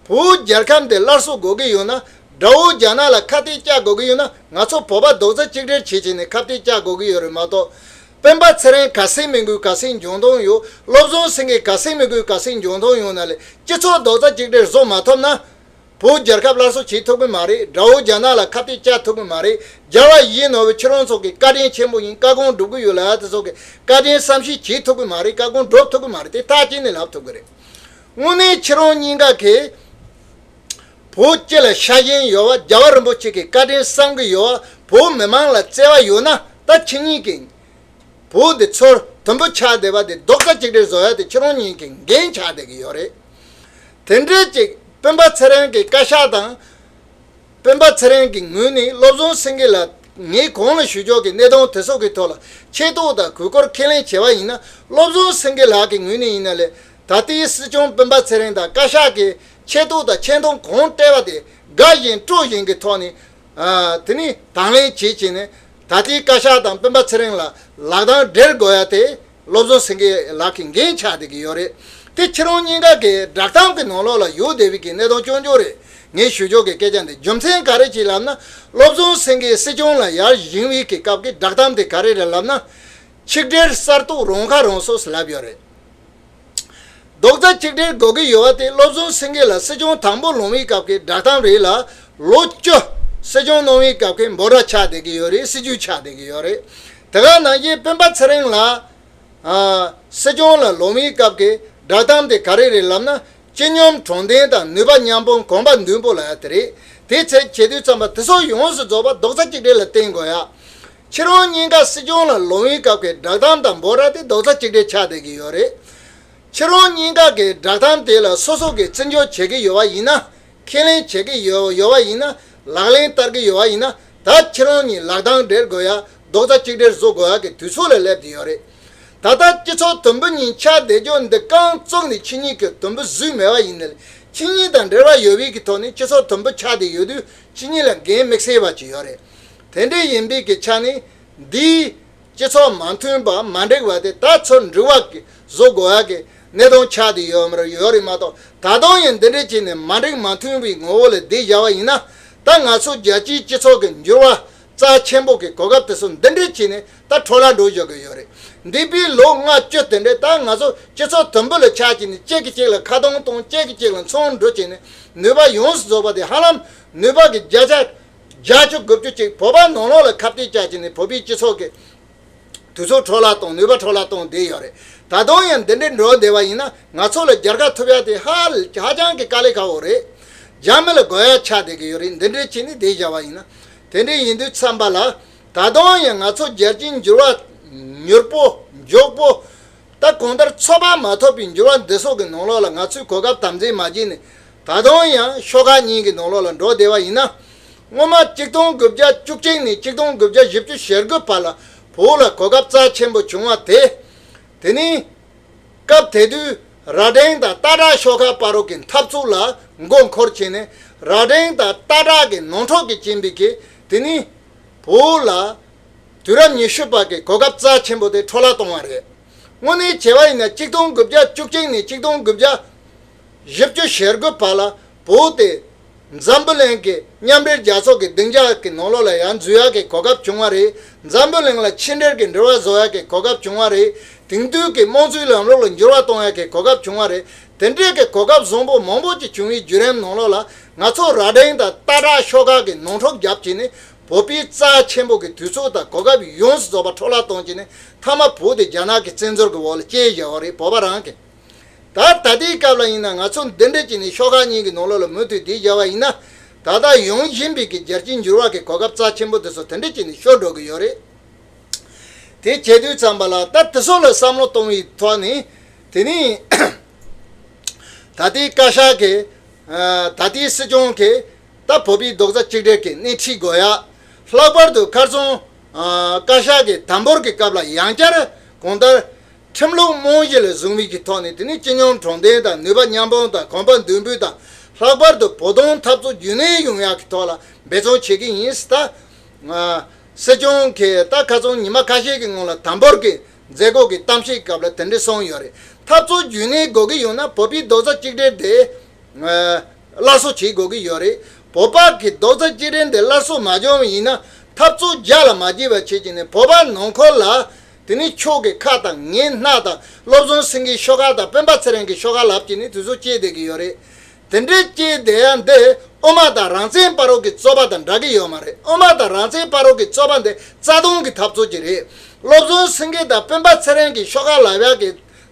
བོད་རྒྱལ་ཁབ་འདི་སླར་གསོ་དགོས་ཀྱི་ཡོད་ན། དགྲ་བོ་རྒྱ་ནག་ལ་ཁ་གཏད་གཅོག་དགོས་ཀྱི་ཡོད་ན། ང་ཚོ་བོད་པ་རྡོག་རྩ་གཅིག་སྒྲིལ་བྱེད་བྱས་ནས་ཁ་གཏད་གཅོག་དགོས་ཀྱི་ཡོད་རེད་མ་གཏོགས། སྤེན་པ་ཚེ་རིང་ག་ཚད་མི་དགོས་ག་ཚད་འཇོན་ཐང་ཡོད། བློ་བཟང་སེང་གེ་ག་ཚད་མི་དགོས་ག་ཚད་འཇོན་ཐང་ཡོད་ན་ལས། སྤྱི་ཚོགས་རྡོག་རྩ་གཅིག་སྒྲིལ་བཟོ་མ་ཐུབ་ན། བོད་རྒྱལ་ཁབ་སླར་གསོ་བྱེད་ཐུབ་ཀྱི་མ་རེད། དགྲ་བོ་རྒྱ་ནག་ལ་ཁ་གཏད་གཅོག་ཐུབ་ཀྱི་མ་རེད། རྒྱལ་བ་ཡིད་བཞིན་ནོར་བུ་ཁྱེད་རང་ཚོ་གི་བཀའ་དྲིན་ཆེན་པོ་ཡིན། བཀའ་དགོངས་སྒྲུབ་ཀྱི་ཡོད་ལ་དེ་ཚོ་གི་བཀའ་དྲིན་བསམ་ཤེས་བྱེད་ཐུབ་ཀྱི་མ་རེད། བཀའ་དགོངས་སྒྲུབ་ཐུབ་ཀྱི་མ་རེད། དེ་ཐག་བཅད་ནས་ལབ་ཐུབ་ཀྱི་རེད། དངོས་གནས་ཁྱེད་རང་གཉིས་ཀ་གིས་བོད་སྤྱི་ལ་ཤ་ཞེན་ཡོད་པ། རྒྱལ་བ་རིན་པོ་ཆེ་གི་བཀའ་དྲིན་བསམ་གྱི་ཡོད་པ། བོད་མི་མང་ལ་བརྩེ་བ་ཡོད་ན། ད་ཁྱེད་གཉིས་ཀྱིས་བོད་འདི་ཚུར་དུམ་བུ་ཆགས་བསྡད་པ་དེ་རྡོག་རྩ་གཅིག་སྒྲིལ་བཟོ་ཡ་དེ་ཁྱེད་རང་གཉིས་ཀྱི་འགན་ཆགས་བསྡད་ཀྱི་ཡོད་རེད། དེ་འདྲའི་ཅིག་སྤེན་པ་ཚེ་རིང་གི་བཀའ་ཤག་དང་། སྤེན་པ་ཚེ་རིང་གི་ངོས་ནས་བློ་བཟང་སེང་གེ་ལ་ངས་གོང་ལ་ཞུ་ཕྱོགས་ཀྱི་གནད་དོན་དེ་ཚོ་གི་ཐོག་ལ་ཆེ་མཐོང་དང་གུས་བཀུར་ཁས་ལེན་བྱས་པ་ཡིན་ན། བློ་བཟང་སེང་གེ་ལགས་ཀྱི་ངོས་ནས་ཡིན་ན་ལས། ད་ལྟའི་སྲིད་སྐྱོང་སྤེན་པ་ཚེ་རིང་དང་བཀའ་ཤག་གི་ཆེ་མཐོང་དང་ཆེ་མཐོང་གང་སྤྲད་པ་དེ་དགའ་བཞིན་སྤྲོ་བཞིན་གྱི་ཐོག་ནས། ཨ། དེ་ནས་དང་ལེན་བྱེད་བྱས་ནས། ད་ལྟའི་བཀའ་ཤག་དང་སྤེན་པ་ཚེ་རིང་ལ་ལག་གདང་སྦྲེལ་དགོས་ཡ་དེ་བློ་བཟང་སེང་གེ་ལགས་ཀྱི་འགན་ཆགས་བསྡད་ཀྱི་ཡོད་རེད། དེ་ཁྱེད་རང་གཉིས་ཀ་གི་བསྒྲགས་གཏམ་གྱི་ནང་ལོགས་ལ་ཡོད་བསྡད་པའི་གི་གནད་དོན་རྐྱང་རྐྱང་རེད། ངས་ཞུ་ཕྱོགས་ཀྱི་སྐད་ཆ་འདི་རྒྱུ་མཚན་ག་རེ་བྱས་ལབ་ན། བློ་བཟང་སེང་གེ་སྲིད་སྐྱོང་ལ་ཡར་བཞེངས་པའི་གི་སྐབས་ཀྱི་བསྒྲགས་གཏམ་དེ་ག་རེ་རེད་ལབ་ན། ཆིག་སྒྲིལ་གསར་གཏོད་རང་ཁ་རང་གསོ་ཟེར་ལབ་ཡོད་རེད། རྡོག་རྩ་གཅིག་སྒྲིལ་དགོས་ཀྱི་ཡོད་པ་དེ་བློ་བཟང་སེང་གེ་ལ་སྲིད་སྐྱོང་དང་པོ་ལངས་པའི་སྐབས་ཀྱི་བསྒྲགས་གཏམ་རེད་ལ། ལོ་བཅུ་སྲིད་སྐྱོང་གནང་བའི་སྐབས་ཀྱི་འབོད་སྒྲ་ཆགས་བསྡད་ཀྱི་ཡོད་རེད། སྲིད་ཇུས་ཆགས་བསྡད་ཀྱི་ཡོད་རེད། དེ་ག་ནང་བཞིན་སྤེན་པ་ཚེ་རིང་ལ། ཨ། སྲིད་སྐྱོང་ལ་ལངས་པའི་སྐབས་ཀྱི་བསྒྲགས་གཏམ་དེ་ག་རེ་རེད་ལབ་ན། སྤྱི་སྙོམས་དྲང་བདེན་དང་ནུས་པ་མཉམ་སྤུངས་གོམ་པ་མདུན་སྤོ་ལབ་ཡ་དེ་རེད། དེ་ཚེ་བྱེད་དུས་ཙམ་པ་དེ་ཚོ་ཡོངས་སུ་རྫོགས་པ་རྡོག་རྩ་གཅིག་སྒྲིལ་ལ་བརྟེན་དགོས་ཡ། ཁྱེད་རང་གཉིས་ཀ་སྲིད་སྐྱོང་ལ་ལངས་པའི་སྐབས་ཀྱི་བསྒྲགས་གཏམ་དང་འབོད་སྒྲ་དེ་རྡོག་རྩ་གཅིག་སྒྲིལ་ཆགས་བསྡད་ཀྱི་ཡོད་རེད། ཁྱེད་རང་གཉིས་ཀ་གི་བསྒྲགས་གཏམ་དེ་ལ་སོ་སོ་གིས་བརྩི་འཇོག་བྱེད་ཀྱི་ཡོད་པ་ཡིན་ན། ཁས་ལེན་བྱེད་ཀྱི་ཡོད་ཡོད་པ་ཡིན་ན། ལག་ལེན་བསྟར་གྱི་ཡོད་པ་ཡིན་ན། ད་ཁྱེད་རང་གཉིས་ལག་གདང་སྦྲེལ་དགོས་ཡ། རྡོག་རྩ་གཅིག་སྒྲིལ་བཟོ་དགོས་ཡ་གི་དུས་ཚོད་ལ་སླེབས་བསྡད་ཡོད་རེད། ད་ལྟ་སྤྱི་ཚོགས་དུམ་བུ་གཉིས་ཆགས་བསྡད་རྒྱུ་འདི་རྐང་བཙུགས་ནས་ཁྱེད་གཉིས་ཀྱི་དུམ་བུ་བཟོས་མེད་པ་ཡིན་ནའི། ཁྱེད་གཉིས་དང་འབྲེལ་བ་ཡོད་པའི་གི་ཐོག་ནས་སྤྱི་ཚོགས་དུམ་བུ་ཆགས་བསྡད་ཡོད་དུས། ཁྱེད་གཉིས་ལ་འགན་དམིགས་བསལ་བ་ཅིག་ཡོད་རེད། དེ་འདྲ་ཡིན་པའི་གི་ཆ་ནས། འདིའི་སྤྱི་ཚོགས་མ་མཐུན་པ་མ་འགྲིག་པ་དེ་ད་ཚུར་འགྲིག་པ་གི་བཟོ་དགོས་ཡ་གི་གནད་དོན་ཆགས་བསྡད་ཡོད་མ་རེད། ཡོད་རེད་མ་གཏོགས། ད་དུང་ཡང་འདི་འདྲ་བྱས་ནས་མ་འགྲིག་མ་མཐུན་པའི་ངོ་བོ་ལ་བསྡད་བཞག་པ་ཡིན་ན། ད་ང་ཚོ་རྒྱལ་སྤྱིའི་སྤྱི་ཚོགས་ཀྱི་འགྱུར་བ་རྩ་ཆེན་པོ་གི་གོ་སྐབས་དེ་ཚོ་འདི་འདྲ་བྱས་ནས་ད་འཕྲོ་བརླག་འགྲོ་བཞག་གི་ཡོད་རེད། འདས་པའི་ལོ་ལྔ་བཅུ་དེ་འདྲ་ད་ང་ཚོ་སྤྱི་ཚོགས་དུམ་བུ་ལ་ཆགས་བྱས་ནས། གཅིག་གིས་གཅིག་ལ་ཁ་རྡུང་གཏོང་། གཅིག་གིས་གཅིག་ལ་མཚང་འབྲུ་བྱས་ནས། ནུས་པ་ཡོངས་སུ་རྫོགས་པ་དེ་ཧ་ལམ་ནུས་པ་གི་བརྒྱ་ཆ་ བརྒྱ་ཆ་དགུ་བཅུ་གཅིག་བོད་པ་ནང་ལོགས་ལ་ཁ་གཏད་བཅག་བྱས་ནས་བོད་པའི་སྤྱི་ཚོགས་ཀྱི་དུས་ཚོད་འཕྲོ་བརླག་གཏོང་ནུས་པ་འཕྲོ་བརླག་གཏོང་བསྡད་ཡོད་རེད། ད་དུང་ཡང་འདི་འདྲའི་འགྲོ་བསྡད་པ་ཡིན་ན་ང་ཚོ་ལ་རྒྱལ་ཁ་ཐོབ་ཡ་དེ་ཧ་ཧ་ཅང་གི་དཀའ་ལས་ཁག་པོ་རེད། རྒྱ་མི་ལ་དགོས་ཡ་ཆགས་བསྡད་ཀྱི་ཡོད་རེད། འདི་འདྲའི་བྱས་ནས་བསྡད་བཞག་པ་ཡིན་ན། དེ་འདྲའི་ཡིན་དུས་ཙམ་པ་ལ་ད་དུང་ཡང་ང་ཚོ་རྒྱལ་སྤྱིའི་འགྱུར་བ་མྱུར་པོ་མགྱོགས་པོ། ད་གང་ལྟར་ཚོད་དཔག་མ་ཐུབ་པའི་འགྱུར་བ་འདི་ཚོ་གི་ནང་ལོགས་ལ་ང་ཚོས་གོ་སྐབས་དམ་འཛིན་མ་བྱས་ནས་ད་དུང་ཡང་ཤོག་ཁག་གཉིས་ཀྱི་ནང་ལོགས་ལ་འགྲོ་བསྡད་པ་ཡིན་ན། སྔོན་མ་གཅིག་སྟོང་དགུ་བརྒྱ་བཅུ་གཅིག་ནས་གཅིག་སྟོང་དགུ་བརྒྱ་བཞི་བཅུ་ཞེ་དགུ་བར་ལ་བོད་ལ་གོ་སྐབས་རྩ་ཆེན་པོ་བྱུང་བ་དེ། དེ་ནི་སྐབས་དེ་དུས་རྭ་སྒྲེང་དང་སྟག་བྲག་ཤོག་ཁག་བར་རོགས་ཀྱི་འཐབ་རྩོད་ལ་མགོ་འཁོར་བྱས་ནས་རྭ་སྒྲེང་དང་སྟག་བྲག་གི་ནང་འཁྲུག་གི་རྐྱེན་པས་ཀྱི་དེ་ནི་བོད་ལ་དུས་རབས་ཉི་ཤུ་པ་གི་གོ་སྐབས་རྩ་ཆེན་པོ་དེ་འཕྲོ་བརླག་བཏང་བ་རེད། དངོས་གནས་བྱས་པ་ཡིན་ན་གཅིག་སྟོང་དགུ་བརྒྱ་བཅུ་གཅིག་ནས་གཅིག་སྟོང་དགུ་བརྒྱ་བཞི་བཅུ་ཞེ་དགུ་བར་ལ་བོད་དེ་འཛམ་བུ་གླིང་གི་མཉམ་འབྲེལ་རྒྱལ་ཚོགས་ཀྱི་སྡིངས་ཆ་གི་ནང་ལོགས་ལ་ཡང་འཛུལ་ཡག་གི་གོ་སྐབས་བྱུང་བ་རེད། འཛམ་བུ་གླིང་ལ་ཕྱི་འབྲེལ་གྱི་འབྲེལ་བ་བཟོ་ཡག་གི་གོ་སྐབས་བྱུང་བ་རེད། དེང་དུས་ཀྱི་དམངས་གཙོའི་ལམ་ལུགས་ལ་འགྱུར་བ་གཏོང་ཡག་གི་གོ་སྐབས་བྱུང་བ་རེད། དེ་འདྲའི་གི་གོ་སྐབས་བཟང་པོ་མང་པོ་ཅིག་བྱུང་བའི་བརྒྱུད་རིམ་ནང་ལོགས་ལ་ང་ཚོ་རྭ་སྒྲེང་དང་སྟག་བྲག་ཤོག་ཁག་གི་ནང་འཁྲུག་བརྒྱབ་བྱས་ནས་བོད་པའི་རྩ་ཆེན་པོ་གི་དུས་ཚོད་དང་གོ་སྐབས་ཡོངས་སུ་རྫོགས་པ་འཕྲོ་བརླག་གཏོང་བྱས་ནས་མཐའ་མ་བོད་དེ་རྒྱ་ནག་གི་བཙན་འཛུལ་གྱི་འོག་ལ་སྐྱེལ་བཞག་པ་རེད། བོད་པ་རང་གི། ད་ད་ལྟའི་སྐབས་ལ་ཡིན་ན་ང་ཚོ་འདི་འདྲ་བྱས་ནས་ཤོག་ཁག་གཉིས་ཀྱི་ནང་ལོགས་ལ་མུ་མཐུད་བསྡད་བཞག་པ་ཡིན་ན། ད་ལྟ་ཡོང་བཞིན་པའི་གི་རྒྱལ་སྤྱིའི་འགྱུར་བ་གི་གོ་སྐབས་རྩ་ཆེན་པོ་དེ་ཚོ་དེ་འདྲ་བྱས་ནས་ཤོར་འགྲོ་གི་ཡོད་རེད། དེ་བྱེད་དུས་ཙམ་པ་ལ་ད་དེ་ཚོ་ལ་བསམ་བློ་གཏོང་བའི་ཐོག་ནས་དེ་ནི་ད་ལྟའི་བཀའ་ཤག་གི་ད་ལྟའི་སྲིད་སྐྱོང་གི་ད་བོད་པའི་རྡོག་རྩ་གཅིག་སྒྲིལ་གྱི་སྣེ་ཁྲིད་དགོས་ཡ། ལྷག་པར་དུ་ཁ་སང་བཀའ་ཤག་གི་དམ་འབོར་གྱི་སྐབས་ལ་ཡང་བསྐྱར་གང་ལྟར། ཁྲིམས་ལུགས་རྨང་གཞི་ལ་བཟུང་བའི་གི་ཐོག་ནས་དེ་ནི་སྤྱི་སྙོམས་དྲང་བདེན་དང་ནུས་པ་མཉམ་སྤུངས་དང་གོམ་པ་མདུན་སྤོས་དང་ལྷག་པར་དུ་བོད་དོན་འཐབ་རྩོད་རྒྱུན་གནས་ཡོང་ཡག་གི་ཐོག་ལ་འབད་བརྩོན་བྱེད་ཀྱི་ཡིན་ཟེར་ད། སྲིད་སྐྱོང་གིས་ད་ཁ་སང་ཉི་མ་ཁ་ཤས་ཀྱི་སྔོན་ལ་དམ་འབོར་གྱི་མཛད་སྒོ་གི་གཏམ་བཤད་སྐབས་ལ་དེ་འདྲ་གསུངས་ཡོད་རེད། འཐབ་རྩོད་རྒྱུན་གནས་དགོས་ཀྱི་ཡོད་ན་བོད་པའི་རྡོག་རྩ་གཅིག་སྒྲིལ་དེ། སླར་གསོ་བྱེད་དགོས་ཀྱི་ཡོད་རེད། བོད་པ་གི་རྡོག་རྩ་གཅིག་སྒྲིལ་འདི་སླར་གསོ་མ་བྱུང་བ་ཡིན་ན་འཐབ་རྩོད་རྒྱ་ལ་མ་བསྐྱེད་པ་བྱེད་ཀྱི་ནས་བོད་པ་ནང་ཁུལ་ལ་དེ་ནི་ཁྱོད་ཀྱི་ཁ་དང་ངའི་སྣ་དང་བློ་བཟང་སེང་གེའི་ཤོག་ཁག་དང་སྤེན་པ་ཚེ་རིང་གི་ཤོག་ཁག་ལབ་ཀྱི་ནི་དུས་ཚོད་སྐྱེལ་བསྡད་ཀྱི་ཡོད་རེད། དེ་འདྲའི་སྐྱེལ་བསྡད་ཡ་འདི་དབུ་མ་དང་རང་བཙན་བར་རོགས་ཀྱི་རྩོད་པ་དང་འདྲ་གི་ཡོད་མ་རེད། དབུ་མ་དང་རང་བཙན་བར་རོགས་ཀྱི་རྩོད་པ་འདི་རྩ་དོན་གྱི་འཐབ་རྩོད་ཅིག་རེད། བློ་བཟང་སེང་གེ་དང་སྤེན་པ་ཚེ་རིང་གི་ཤོག་ཁག་ལབ་ཡ་གི་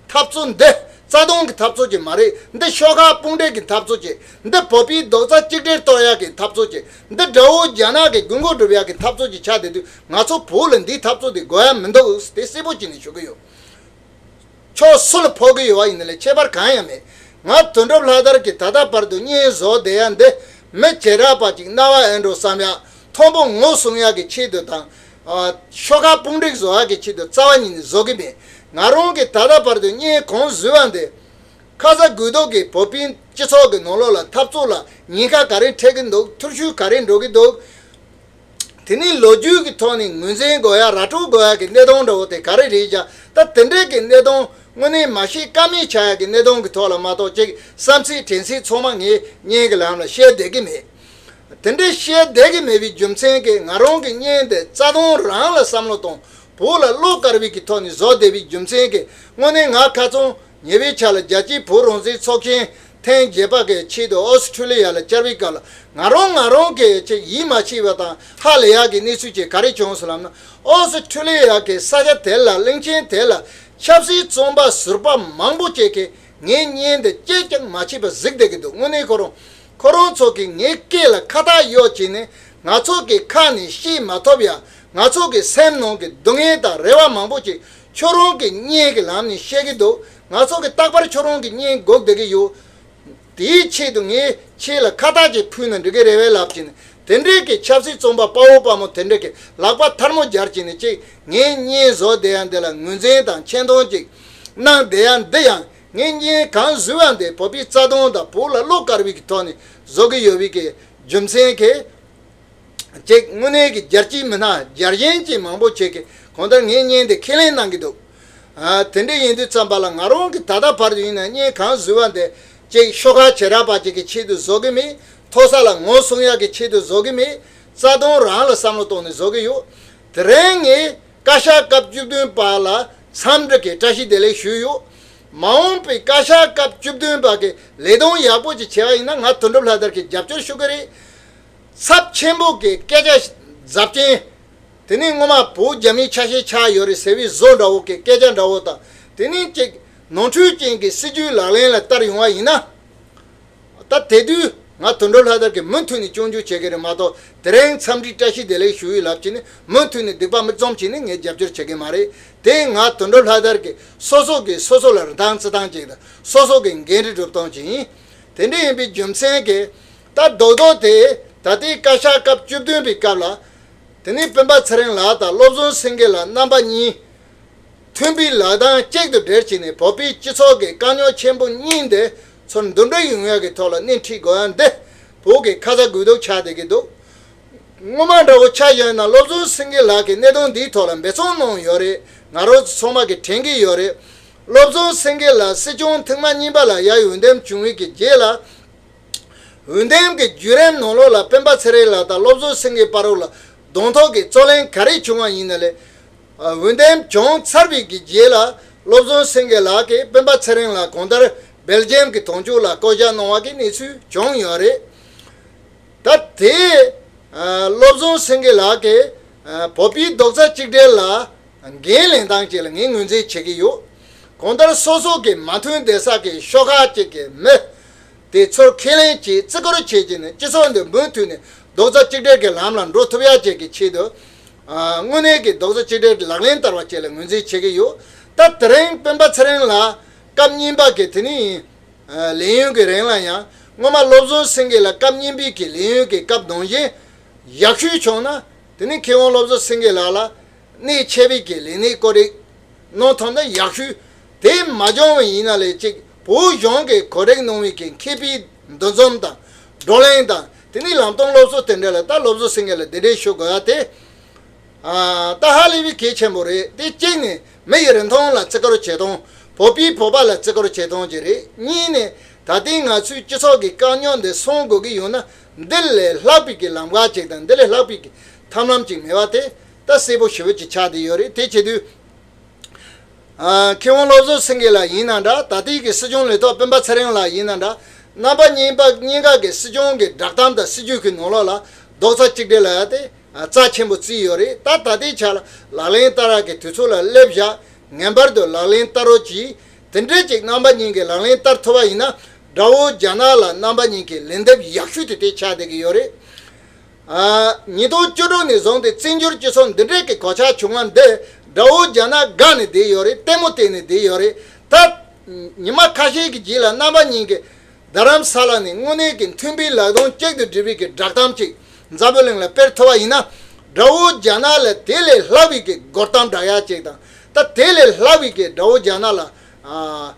འཐབ་རྩོད་འདི་རྩ་དོན་གྱི་འཐབ་རྩོད་ཅིག་མ་རེད། འདི་ཤོག་ཁག་དཔུང་སྒྲིག་གི་འཐབ་རྩོད་ཅིག་འདི་བོད་པའི་རྡོག་རྩ་གཅིག་སྒྲིལ་གཏོར་ཡག་གི་འཐབ་རྩོད་ཅིག་འདི་དགྲ་བོ་རྒྱ་ནག་གི་དགོས་མཁོ་སྒྲུབ་ཡག་གི་འཐབ་རྩོད་ཅིག་ཆགས་བསྡད་དུས་ང་ཚོ་བོད་ལ་འདིའི་འཐབ་རྩོད་འདི་དགོས་ཡ་མི་འདུག་དེ་གསལ་པོ་བྱས་ནས་ཞུ་གི་ཡོད། ཕྱོགས་སུ་ལ་ཕོག་གི་ཡོད་པ་ཡིན་ན་ལས་ཁྱད་པར་གང་ཡང་མེད། ང་དོན་གྲུབ་ལྷ་དར་གྱིས་ད་ལྟ་བར་དུ་བརྙན་བཟོ་བསྡད་ཡ་འདི་མི་བྱེ་བྲག་པ་ཅིག་རྣ་བ་ཨེ་འགྲོ་བསམ་ཡ། མཐོན་པོ་ངོས་བཟུང་ཡ་གི་ཆེད་དུ་དང་། ཤོག་ཁག་དཔུང་སྒྲིག་བཟོ་ཡག་གི་ཆེད་དུ་རྩ་བ་ཉིད་ནས་བཟོ་གི་མེད། ང་རང་གིས་ད་ལྟ་བར་དུ་བརྙན་གང་བཟོས་པ་འདི། ཁ་ཚ་དགོས་གཏུགས་ཀྱིས་བོད་པའི་སྤྱི་ཚོགས་ཀྱི་ནང་ལོགས་ལ་འཐབ་རྩོད་ལ་ཉེན་ཁ་ག་རེ་འཕྲད་ཀྱི་འདུག་འཐབ་ཇུས་ག་རེ་འགྲོ་གི་འདུག་དེ་ནི་ལོ་རྒྱུས་ཀྱི་ཐོག་ནས་ངོས་འཛིན་དགོས་ཡ་ར་སྤྲོད་དགོས་ཡ་གི་གནད་དོན་འདྲ་བོ་དེ་ག་རེ་རེད་ཀྱང་ད་དེ་འདྲའི་གི་གནད་དོན་དངོས་གནས་མ་ཤེས་ཀ་མེད་ཆགས་ཡ་གི་གནད་དོན་གྱི་ཐོག་ལ་མ་གཏོགས་ཅིག་བསམ་ཚུལ་དྲན་ཚུལ་ཚང་མ་ངས་བརྙན་གྱི་ལམ་ལ་བཤད་བསྡད་ཀྱི་མེད། དེ་འདྲའི་བཤད་བསྡད་ཀྱི་མེད་པའི་རྒྱུ་མཚན་གྱིས་ང་རང་གི་བརྙན་དེ་རྩ་དོན་རང་ལ་བསམ་བློ་གཏོང་བོད་ལ་བློ་དཀར་བའི་གི་ཐོག་ནས་བཟོ་བསྡད་པའི་རྒྱུ་མཚན་གྱིས་དངོས་གནས་ང་ཁ་ཚོན་ཉེ་བའི་ཆར་ལ་རྒྱལ་སྤྱིའི་བོད་རང་བཙན་ཚོགས་ཆེན་ཐེངས་བརྒྱད་པ་གི་ཆེད་དུ་ཨོ་སི་ཁྲུ་ལི་ཡ་ལ་བཅར་བའི་སྐབས་ལ་ང་རང་ང་རང་གི་ཅིག་ཡིད་མ་ཆེས་པ་དང་ཧ་ལས་ཡག་གི་གནས་ཚུལ་ཅིག་ག་རེ་བྱུང་སོང་ལབ་ན་ཨོ་སི་ཁྲུ་ལི་ཡ་གི་ས་ཆ་དེ་ལ་གླིང་ཆེན་དེ་ལ་ཆབ་སྲིད་བཙོན་པ་ཟུར་པ་མང་པོ་ཅིག་གིས་ངའི་བརྙན་འདི་སྐད་ཀྱང་མ་ཆད་པར་གཟིགས་བསྡད་ཀྱི་འདུག་དངོས་གནས་ཁོ་རང་ཁོ་རང་ཚོ་གིས་ངའི་སྐད་ལ་ཁ་བཏགས་གཡོགས་བྱས་ནས་ང་ཚོ་གི་ཁ་ནས་བཤད་མ་ཐུབ་ཡ་ང་ཚོ་གི་སེམས་ནང་གི་སྡུག་བསྔལ་དང་རེ་བ་མང་པོ་ཅིག་ཁྱོད་རང་གི་བརྙན་གྱི་ལམ་ནས་བཤད་ཀྱི་འདུག་ང་ཚོ་གི་རྟག་པར་ཁྱོད་རང་གི་བརྙན་སྒུག་བསྡད་ཀྱི་ཡོད། དེའི་ཆེད་དུ་ངས་ཁྱེད་ལ་ཁ་བཏགས་ཅིག་ཕུལ་ན་འགྲིག་གི་རེད་པས་ལབ་ཀྱིན་དེ་འདྲའི་གི་ཆབ་སྲིད་བཙོན་པ་དཔའ་བོ་དཔའ་མོ་དེ་འདྲའི་གི་ལག་པ་ཐལ་མོ་སྦྱར་གྱིན་ཅིག་ངས་བརྙན་བཟོ་བསྡད་ཡ་འདི་ལ་ངོས་འཛིན་དང་མཁྱེན་མཐོང་ཅིག་གནང་བསྡད་ཡ་འདི་ཡང་ངས་བརྙན་གང་བཟོས་པ་འདི་བོད་པའི་རྩ་དོན་དང་བོད་ལ་བློ་དཀར་བའི་གི་ཐོག་ནས་བཟོ་གི་ཡོད་པའི་གི་རྒྱུ་མཚན་གྱིས། ཅིག་དངོས་གནས་ཀྱི་རྒྱལ་སྤྱིའི་མི་སྣ་རྒྱལ་ཞེན་ཅན་མང་པོ་ཅིག་གིས་གང་ལྟར་ངའི་བརྙན་འདི་ཁས་ལེན་གནང་གི་འདུག་ཨ། དེ་འདྲ་ཡིན་དུས་ཙམ་པ་ལ་ང་རང་གིས་ད་ལྟ་བར་དུ་ཡིན་ན་བརྙན་གང་བཟོས་པ་འདི་ཅིག་ཤོག་ཁག་བྱེ་བྲག་པ་ཅིག་གི་ཆེད་དུ་བཟོ་གི་མེད། མཐོ་ས་ལ་ངོས་བཟུང་ཡག་གི་ཆེད་དུ་བཟོ་གི་མེད། རྩ་དོན་རང་ལ་བསམ་བློ་གཏོང་ནས་བཟོ་གི་ཡོད། དེ་རིང་ངས་བཀའ་ཤག་སྐབས་བཅུ་བདུན་པ་ལ་འཚམས་འདྲི་གི་བཀྲ་ཤིས་བདེ་ལེགས་ཞུས་ཡོད། མ་འོངས་པའི་བཀའ་ཤག་སྐབས་བཅུ་བདུན་པ་གི་ལས་དོན་ཡག་པོ་ཅིག་བྱས་པ་ཡིན་ན་ང་དོན་གྲུབ་ལྷ་དར་གྱིས་རྒྱབ་སྐྱོར་ཞུ་གི་རེད། ཚབས་ཆེན་པོ་གི་སྐད་ཆ་ཟབ་ཅན། དེ་ནི་སྔོན་མ་བོད་རྒྱ་མིའི་ཆ་ཤས་ཆགས་ཡོད་རེད་ཟེར་བའི་བཟོ་འདྲ་བོ་གི་སྐད་ཆ་འདྲ་བོ་དང་། དེ་ནི་ཅིག་ནོར་འཁྲུལ་ཅན་གྱི་སྲིད་ཇུས་ལག་ལེན་ལ་བསྟར་ཡོང་བ་ཡིན་ན། ད་དེ་དུས་ང་དོན་གྲུབ་ལྷ་དར་གྱིས་མུ་མཐུད་ནས་སྐྱོན་བརྗོད་བྱེད་ཀྱི་རེད་མ་གཏོགས། དེ་རིང་འཚམས་འདྲི་བཀྲ་ཤིས་བདེ་ལེགས་ཞུ་ཡི་ལབ་བྱས་ནས་མུ་མཐུད་ནས་སྡིག་པ་མི་རྩོམ་བྱས་ནས་ངས་རྒྱབ་སྐྱོར་བྱེད་ཀྱི་མ་རེད། དེ་ང་དོན་གྲུབ་ལྷ་དར་གྱིས་སོ་སོ་གིས་སོ་སོ་ལ་རིན་ཐང་བརྩི་སྟངས་ཅིག་དང་། སོ་སོ་གིས་འགན་འཁྲི་སྒྲུབ་སྟངས་ཅིག་ཡིན། དེ་འདྲ་ཡིན་པའི་རྒྱུ་མཚན་གྱིས། ད་རྡོག་རྡོག་དེ་ད་ལྟའི་བཀའ་ཤག་སྐབས་བཅུ་བདུན་པའི་སྐབས་ལ། དེ་ནས་སྤེན་པ་ཚེ་རིང་ལགས་དང་བློ་བཟང་སེང་གེ་ལགས་རྣམ་པ་གཉིས་མཐུན་པའི་ལག་གདང་གཅིག་ཏུ་སྦྲེལ་བྱས་ནས། བོད་པའི་སྤྱི་ཚོགས་ཀྱི་དཀའ་རྙོག་ཆེན་པོ་གཉིས་འདི་ཚུར་འདུམ་འགྲིག་ཡོང་ཡག་གི་ཐོག་ལ་སྣེ་ཁྲིད་དགོས་ཡ་འདི་བོད་ཀྱི་ཁ་ཚ་དགོས་གཏུགས་ཆགས་བསྡད་ཀྱི་འདུག་སྔོན་མ་འདྲ་བོ་ཆ་བཞག་ན། བློ་བཟང་སེང་གེ་ལགས་ཀྱིས་གནད་དོན་འདིའི་ཐོག་ལ་འབད་བརྩོན་གནང་ཡོད་རེད། ང་རང་ཚོ་ཚང་མ་གིས་དྲན་གྱི་ཡོད་རེད། བློ་བཟང་སེང་གེ་ལགས་སྲིད་སྐྱོང་ཐེངས་མ་གཉིས་པ་ལ་ཡར་འོས་འདེམས་བྱུང་བའི་གི་རྗེས་ལ། འོས་འདེམས་ཀྱི་བརྒྱུད་རིམ་ནང་ལོགས་ལ་སྤེན་པ་ཚེ་རིང་ལགས་དང་བློ་བཟང་སེང་གེ་བར་ལ་གདོང་ཐུག་གི་རྩོད་གླེང་ག་རེ་བྱུང་བ་ཡིན་ན་ལས། འོས་འདེམས་བྱུང་ཚར་བའི་གི་རྗེས་ལ་བློ་བཟང་སེང་གེ་ལགས་ཀྱིས་སྤེན་པ་ཚེ་རིང་ལ་གང་ལྟར་སྦེལ་ཇམ་གྱི་དོན་གཅོད་ལ་བསྐོ་བཞག་གནང་བ་གི་གནས་ཚུལ་བྱུང་ཡོད་རེད། ད་དེ་བློ་བཟང་སེང་གེ་ལགས་ཀྱིས་བོད་པའི་རྡོག་རྩ་གཅིག་སྒྲིལ་ལ་འགན་ལེན་སྟངས་ཅིག་ལ་ངས་ངོས་འཛིན་བྱེད་ཀྱི་ཡོད། གང་ལྟར་སོ་སོ་གི་མ་མཐུན་བསྡད་ས་གི་ཤོག་ཁག་ཅིག་གི་མི་དེ་ཚུར་ཁས་ལེན་བྱས་བརྩི་བཀུར་བྱེད་ཀྱི་ནས་སྤྱི་ཚོགས་འདི་མུ་མཐུད་ནས་རྡོག་རྩ་གཅིག་སྒྲིལ་གྱི་ལམ་ལ་འགྲོ་ཐུབ་ཡ་ཅིག་གི་ཆེད་དུ། དངོས་གནས་ཀྱི་རྡོག་རྩ་གཅིག་སྒྲིལ་ལག་ལེན་བསྟར་བ་བཅས་ལ་ངོས་འཛིན་བྱེད་ཀྱི་ཡོད། ད་དེ་རིང་སྤེན་པ་ཚེ་རིང་ལགས་སྐབས་གཉིས་པ་གི་དེ་ནི་ལས་ཡུན་གྱི་རིང་ལ་ཡང་། སྔོན་མ་བློ་བཟང་སེང་གེ་ལགས་སྐབས་གཉིས་པའི་གི་ལས་ཡུན་གྱི་སྐབས་ནང་བཞིན་ཡག་ཤོས་བྱུང་ན། དེ་ནི་མཁས་དབང་བློ་བཟང་སེང་གེ་ལགས་ལ་གནད་ཆེ་བའི་གི་ལས་གནས་བཀོད་སྒྲིག་གནང་ཐུབ་ན་ཡག་ཤོས། དེ་མ་བྱུང་བ་ཡིན་ན་ལས་ཅིག་བོད་གཞུང་གིས་གོ་སྒྲིག་གནང་བའི་གི་མཁས་པའི་འདུ་འཛོམས་དང་བགྲོ་གླེང་དང་། དེ་ནི་ལམ་སྟོན་སློབ་གསོ་དེ་འདྲ་ལ་ད་བློ་བཟང་སེང་གེ་ལ་གདན་འདྲེན་ཞུ་དགོས་ཡ་དེ། ཨ། ད་ཧ་ལས་པའི་གལ་ཆེན་པོ་རེད། དེ་གཅིག་ནས་མི་ཡི་རིན་ཐང་ལ་བརྩི་བཀུར་བྱེད་སྟངས། བོད་པས་བོད་པ་ལ་བརྩི་བཀུར་བྱེད་སྟངས་ཅིག་རེད། གཉིས་ནས་ད་ལྟའི་ང་ཚོའི་སྤྱི་ཚོགས་ཀྱི་དཀའ་རྙོག་འདི་སེལ་དགོས་ཀྱི་ཡོད་ན། འདི་ལས་ལྷག་པའི་གི་ལམ་ཁ་ཅིག་དང་འདི་ལས་ལྷག་པའི་གི་ཐབས་ལམ་ཅིག་མེད་པ་དེ་ད་གསལ་པོ་ཞེ་པོ་ཅིག་ཆགས་བསྡད་ཡོད་རེད། དེ་བྱེད་དུས། ཨ། མཁས་དབང་བློ་བཟང་སེང་གེ་ལགས་ཡིན་ན་འདྲ། ད་ལྟའི་གི་སྲིད་སྐྱོང་ལས་ཐོག་སྤེན་པ་ཚེ་རིང་ལགས་ཡིན་ན་འདྲ། རྣམ་པ་གཉིས་པ་གཉིས་ཀ་གི་སྲིད་སྐྱོང་གི་བསྒྲགས་གཏམ་དང་སྲིད་ཇུས་ཀྱི་ནང་ལོགས་ལ་རྡོག་རྩ་གཅིག་སྒྲིལ་ལབ་ཡ་དེ་རྩ་ཆེན་པོ་བརྩིས་ཡོད་རེད། ད་ད་ལྟའི་ཆ་ལ་ལག་ལེན་བསྟར་ཡ་གི་དུས་ཚོད་ལ་སླེབས་བཞག་ངེས་པར་དུ་ལག་ལེན་བསྟར་རོགས་གྱིས། དེ་འདྲའི་ཅིག་རྣམ་པ་གཉིས་ཀྱིས་ལག་ལེན་བསྟར་ཐུབ་པ་ཡིན་ན། དགྲ་བོ་རྒྱ་ནག་ལ་རྣམ་པ་གཉིས་ཀྱི་ལན་འདེབས་ཡག་ཤོས་དེ་དེ་ཆགས་བསྡད་ཀྱི་ཡོད་རེད། ཨ། ཉིས་སྟོང་བཅུ་དྲུག་ནས་བཟུང་སྟེ་བཙན་བྱོལ་སྤྱི་ཚོགས་འདི་འདྲའི་གི་གོད་ཆག་བྱུང་བ་འདི་དགྲ་བོ་རྒྱ་ནག་དགའ་ནས་བསྡད་ཡོད་རེད། ལྟད་མོ་བལྟས་ནས་བསྡད་ཡོད་རེད། ད་ཉི་མ་ཁ་ཤས་ཀྱི་རྗེས་ལ་རྣམ་པ་གཉིས་ཀྱིས་རྡ་རམ་ས་ལ་ནས་དངོས་གནས་ཀྱི་མཐུན་པའི་ལག་གདང་གཅིག་ཏུ་སྒྲིལ་བའི་གི་བསྒྲགས་གཏམ་ཅིག་འཛམ་བུ་གླིང་ལ་སྤེལ་ཐུབ་པ་ཡིན་ན། དགྲ་བོ་རྒྱ་ནག་ལ་དེ་ལས་ལྷག་པའི་གི་རྒོལ་གཏམ་བསྒྲགས་ཡ་ཅིག་དང་། ད་དེ་ལས་ལྷག་པའི་གི་དགྲ་བོ་རྒྱ་ནག་ལ། ཨ།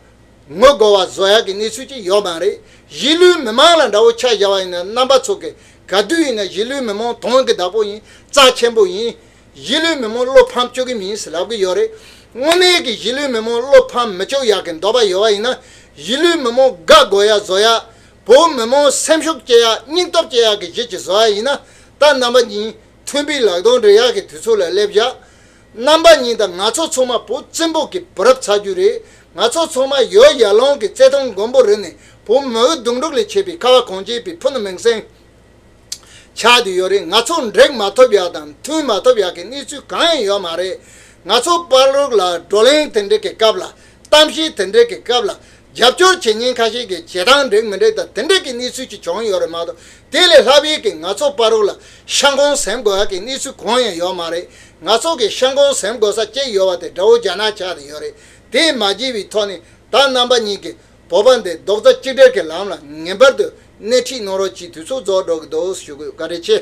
ངོ་རྒོལ་བ་བཟོ་ཡག་གི་གནས་ཚུལ་ཅིག་ཡོད་མ་རེད། གཞིས་ལུས་མི་མང་ལ་འདྲ་བོ་ཆ་བཞག་པ་ཡིན་ན། རྣམ་པ་ཚོ་གིས་ག་དུས་ཡིན་ན་གཞིས་ལུས་མི་མང་དོན་གྱི་བདག་པོ་ཡིན། རྩ་ཆེན་པོ་ཡིན། གཞིས་ལུས་མི་མང་བློ་ཕམ་བཅུག་གི་མིན་ཟེར་ལབ་གི་ཡོད་རེད། དངོས་གནས་ཀྱི་གཞིས་ལུས་མི་མང་བློ་ཕམ་མི་བཅུག་ཡག་གི་འདོད་པ་ཡོད་པ་ཡིན་ན། གཞིས་ལུས་མི་མང་དགའ་དགོས་ཡག་བཟོ་ཡག་བོད་མི་མང་སེམས་ཤུགས་སྐྱེ་ཡག་སྙིང་སྟོབས་སྐྱེ་ཡག་གི་གཞི་ཅིག་བཟོ་ཡག་ཡིན་ན། ད་རྣམ་པ་གཉིས་མཐུན་པའི་ལག་གདང་སྦྲེལ་ཡག་གི་དུས་ཚོད་ལ་སླེབས་བཞག་རྣམ་པ་གཉིས་དང་ང་ཚོ་ཚང་མ་བོད་བཙན་པོ་གི་བུ་རབས་ཚ་རྒྱུད་རེད། ང་ཚོ་ཚང་མ་ཡོད་ཡར་ལངས་ཀྱི་བརྩེ་དུང་མགོན་པོ་རེད་ནས། བོད་མི་ཡི་གདུང་དྲུག་ལས་མཆེད་པའི་ཁ་བ་གངས་ཅན་པའི་ཕུ་ནུ་མིང་སྲིང་ཆགས་བསྡད་ཡོད་རེད། ང་ཚོ་འགྲིག་མ་ཐུབ་ཡག་དང་མཐུན་མ་ཐུབ་ཡག་གི་གནས་ཚུལ་གང་ཡང་ཡོད་མ་རེད། ང་ཚོ་བར་རུག་ལ་བགྲོ་གླེང་དེ་འདྲ་གི་སྐབས་ལ། གཏམ་བཤད་དེ་འདྲ་གི་སྐབས་ལ། རྒྱབ་སྐྱོར་བྱེད་མཁན་ཁ་ཤས་ཀྱི་བྱེད་སྟངས་འགྲིག་མི་འགྲིག་དང་དེ་འདྲ་གི་གནས་ཚུལ་ཅིག་བྱུང་ཡོད་རེད་མ་གཏོགས། དེ་ལས་ལྷག་པའི་གི་ང་ཚོ་བར་རུག་ལ་ཤ་འཁོན་ཟིན་དགོས་ཡག་གི་གནས་ཚུལ་གང་ཡང་ཡོད་མ་རེད། ང་ཚོ་གི་ཤ་འཁོན་ཟིན་དགོས་ས་གཅིག་ཡོད་པ་དེ་དགྲ་བོ་རྒྱ་ནག་ཆགས་བསྡད་ཡོད་རེད། དེ་མ་བརྗེད་པའི་ཐོག་ནས་ད་རྣམ་པ་གཉིས་ཀྱིས་བོད་པ་འདི་རྡོག་རྩ་གཅིག་སྒྲིལ་གྱི་ལམ་ལ་ངེས་པར་དུ་སྣེ་ཁྲིད་གནང་རོགས་གྱིས། དུས་ཚོད་རྫོགས་འགྲོ་གི་འདུག་ཞུ་དགོས། བཀའ་དྲིན་ཆེ།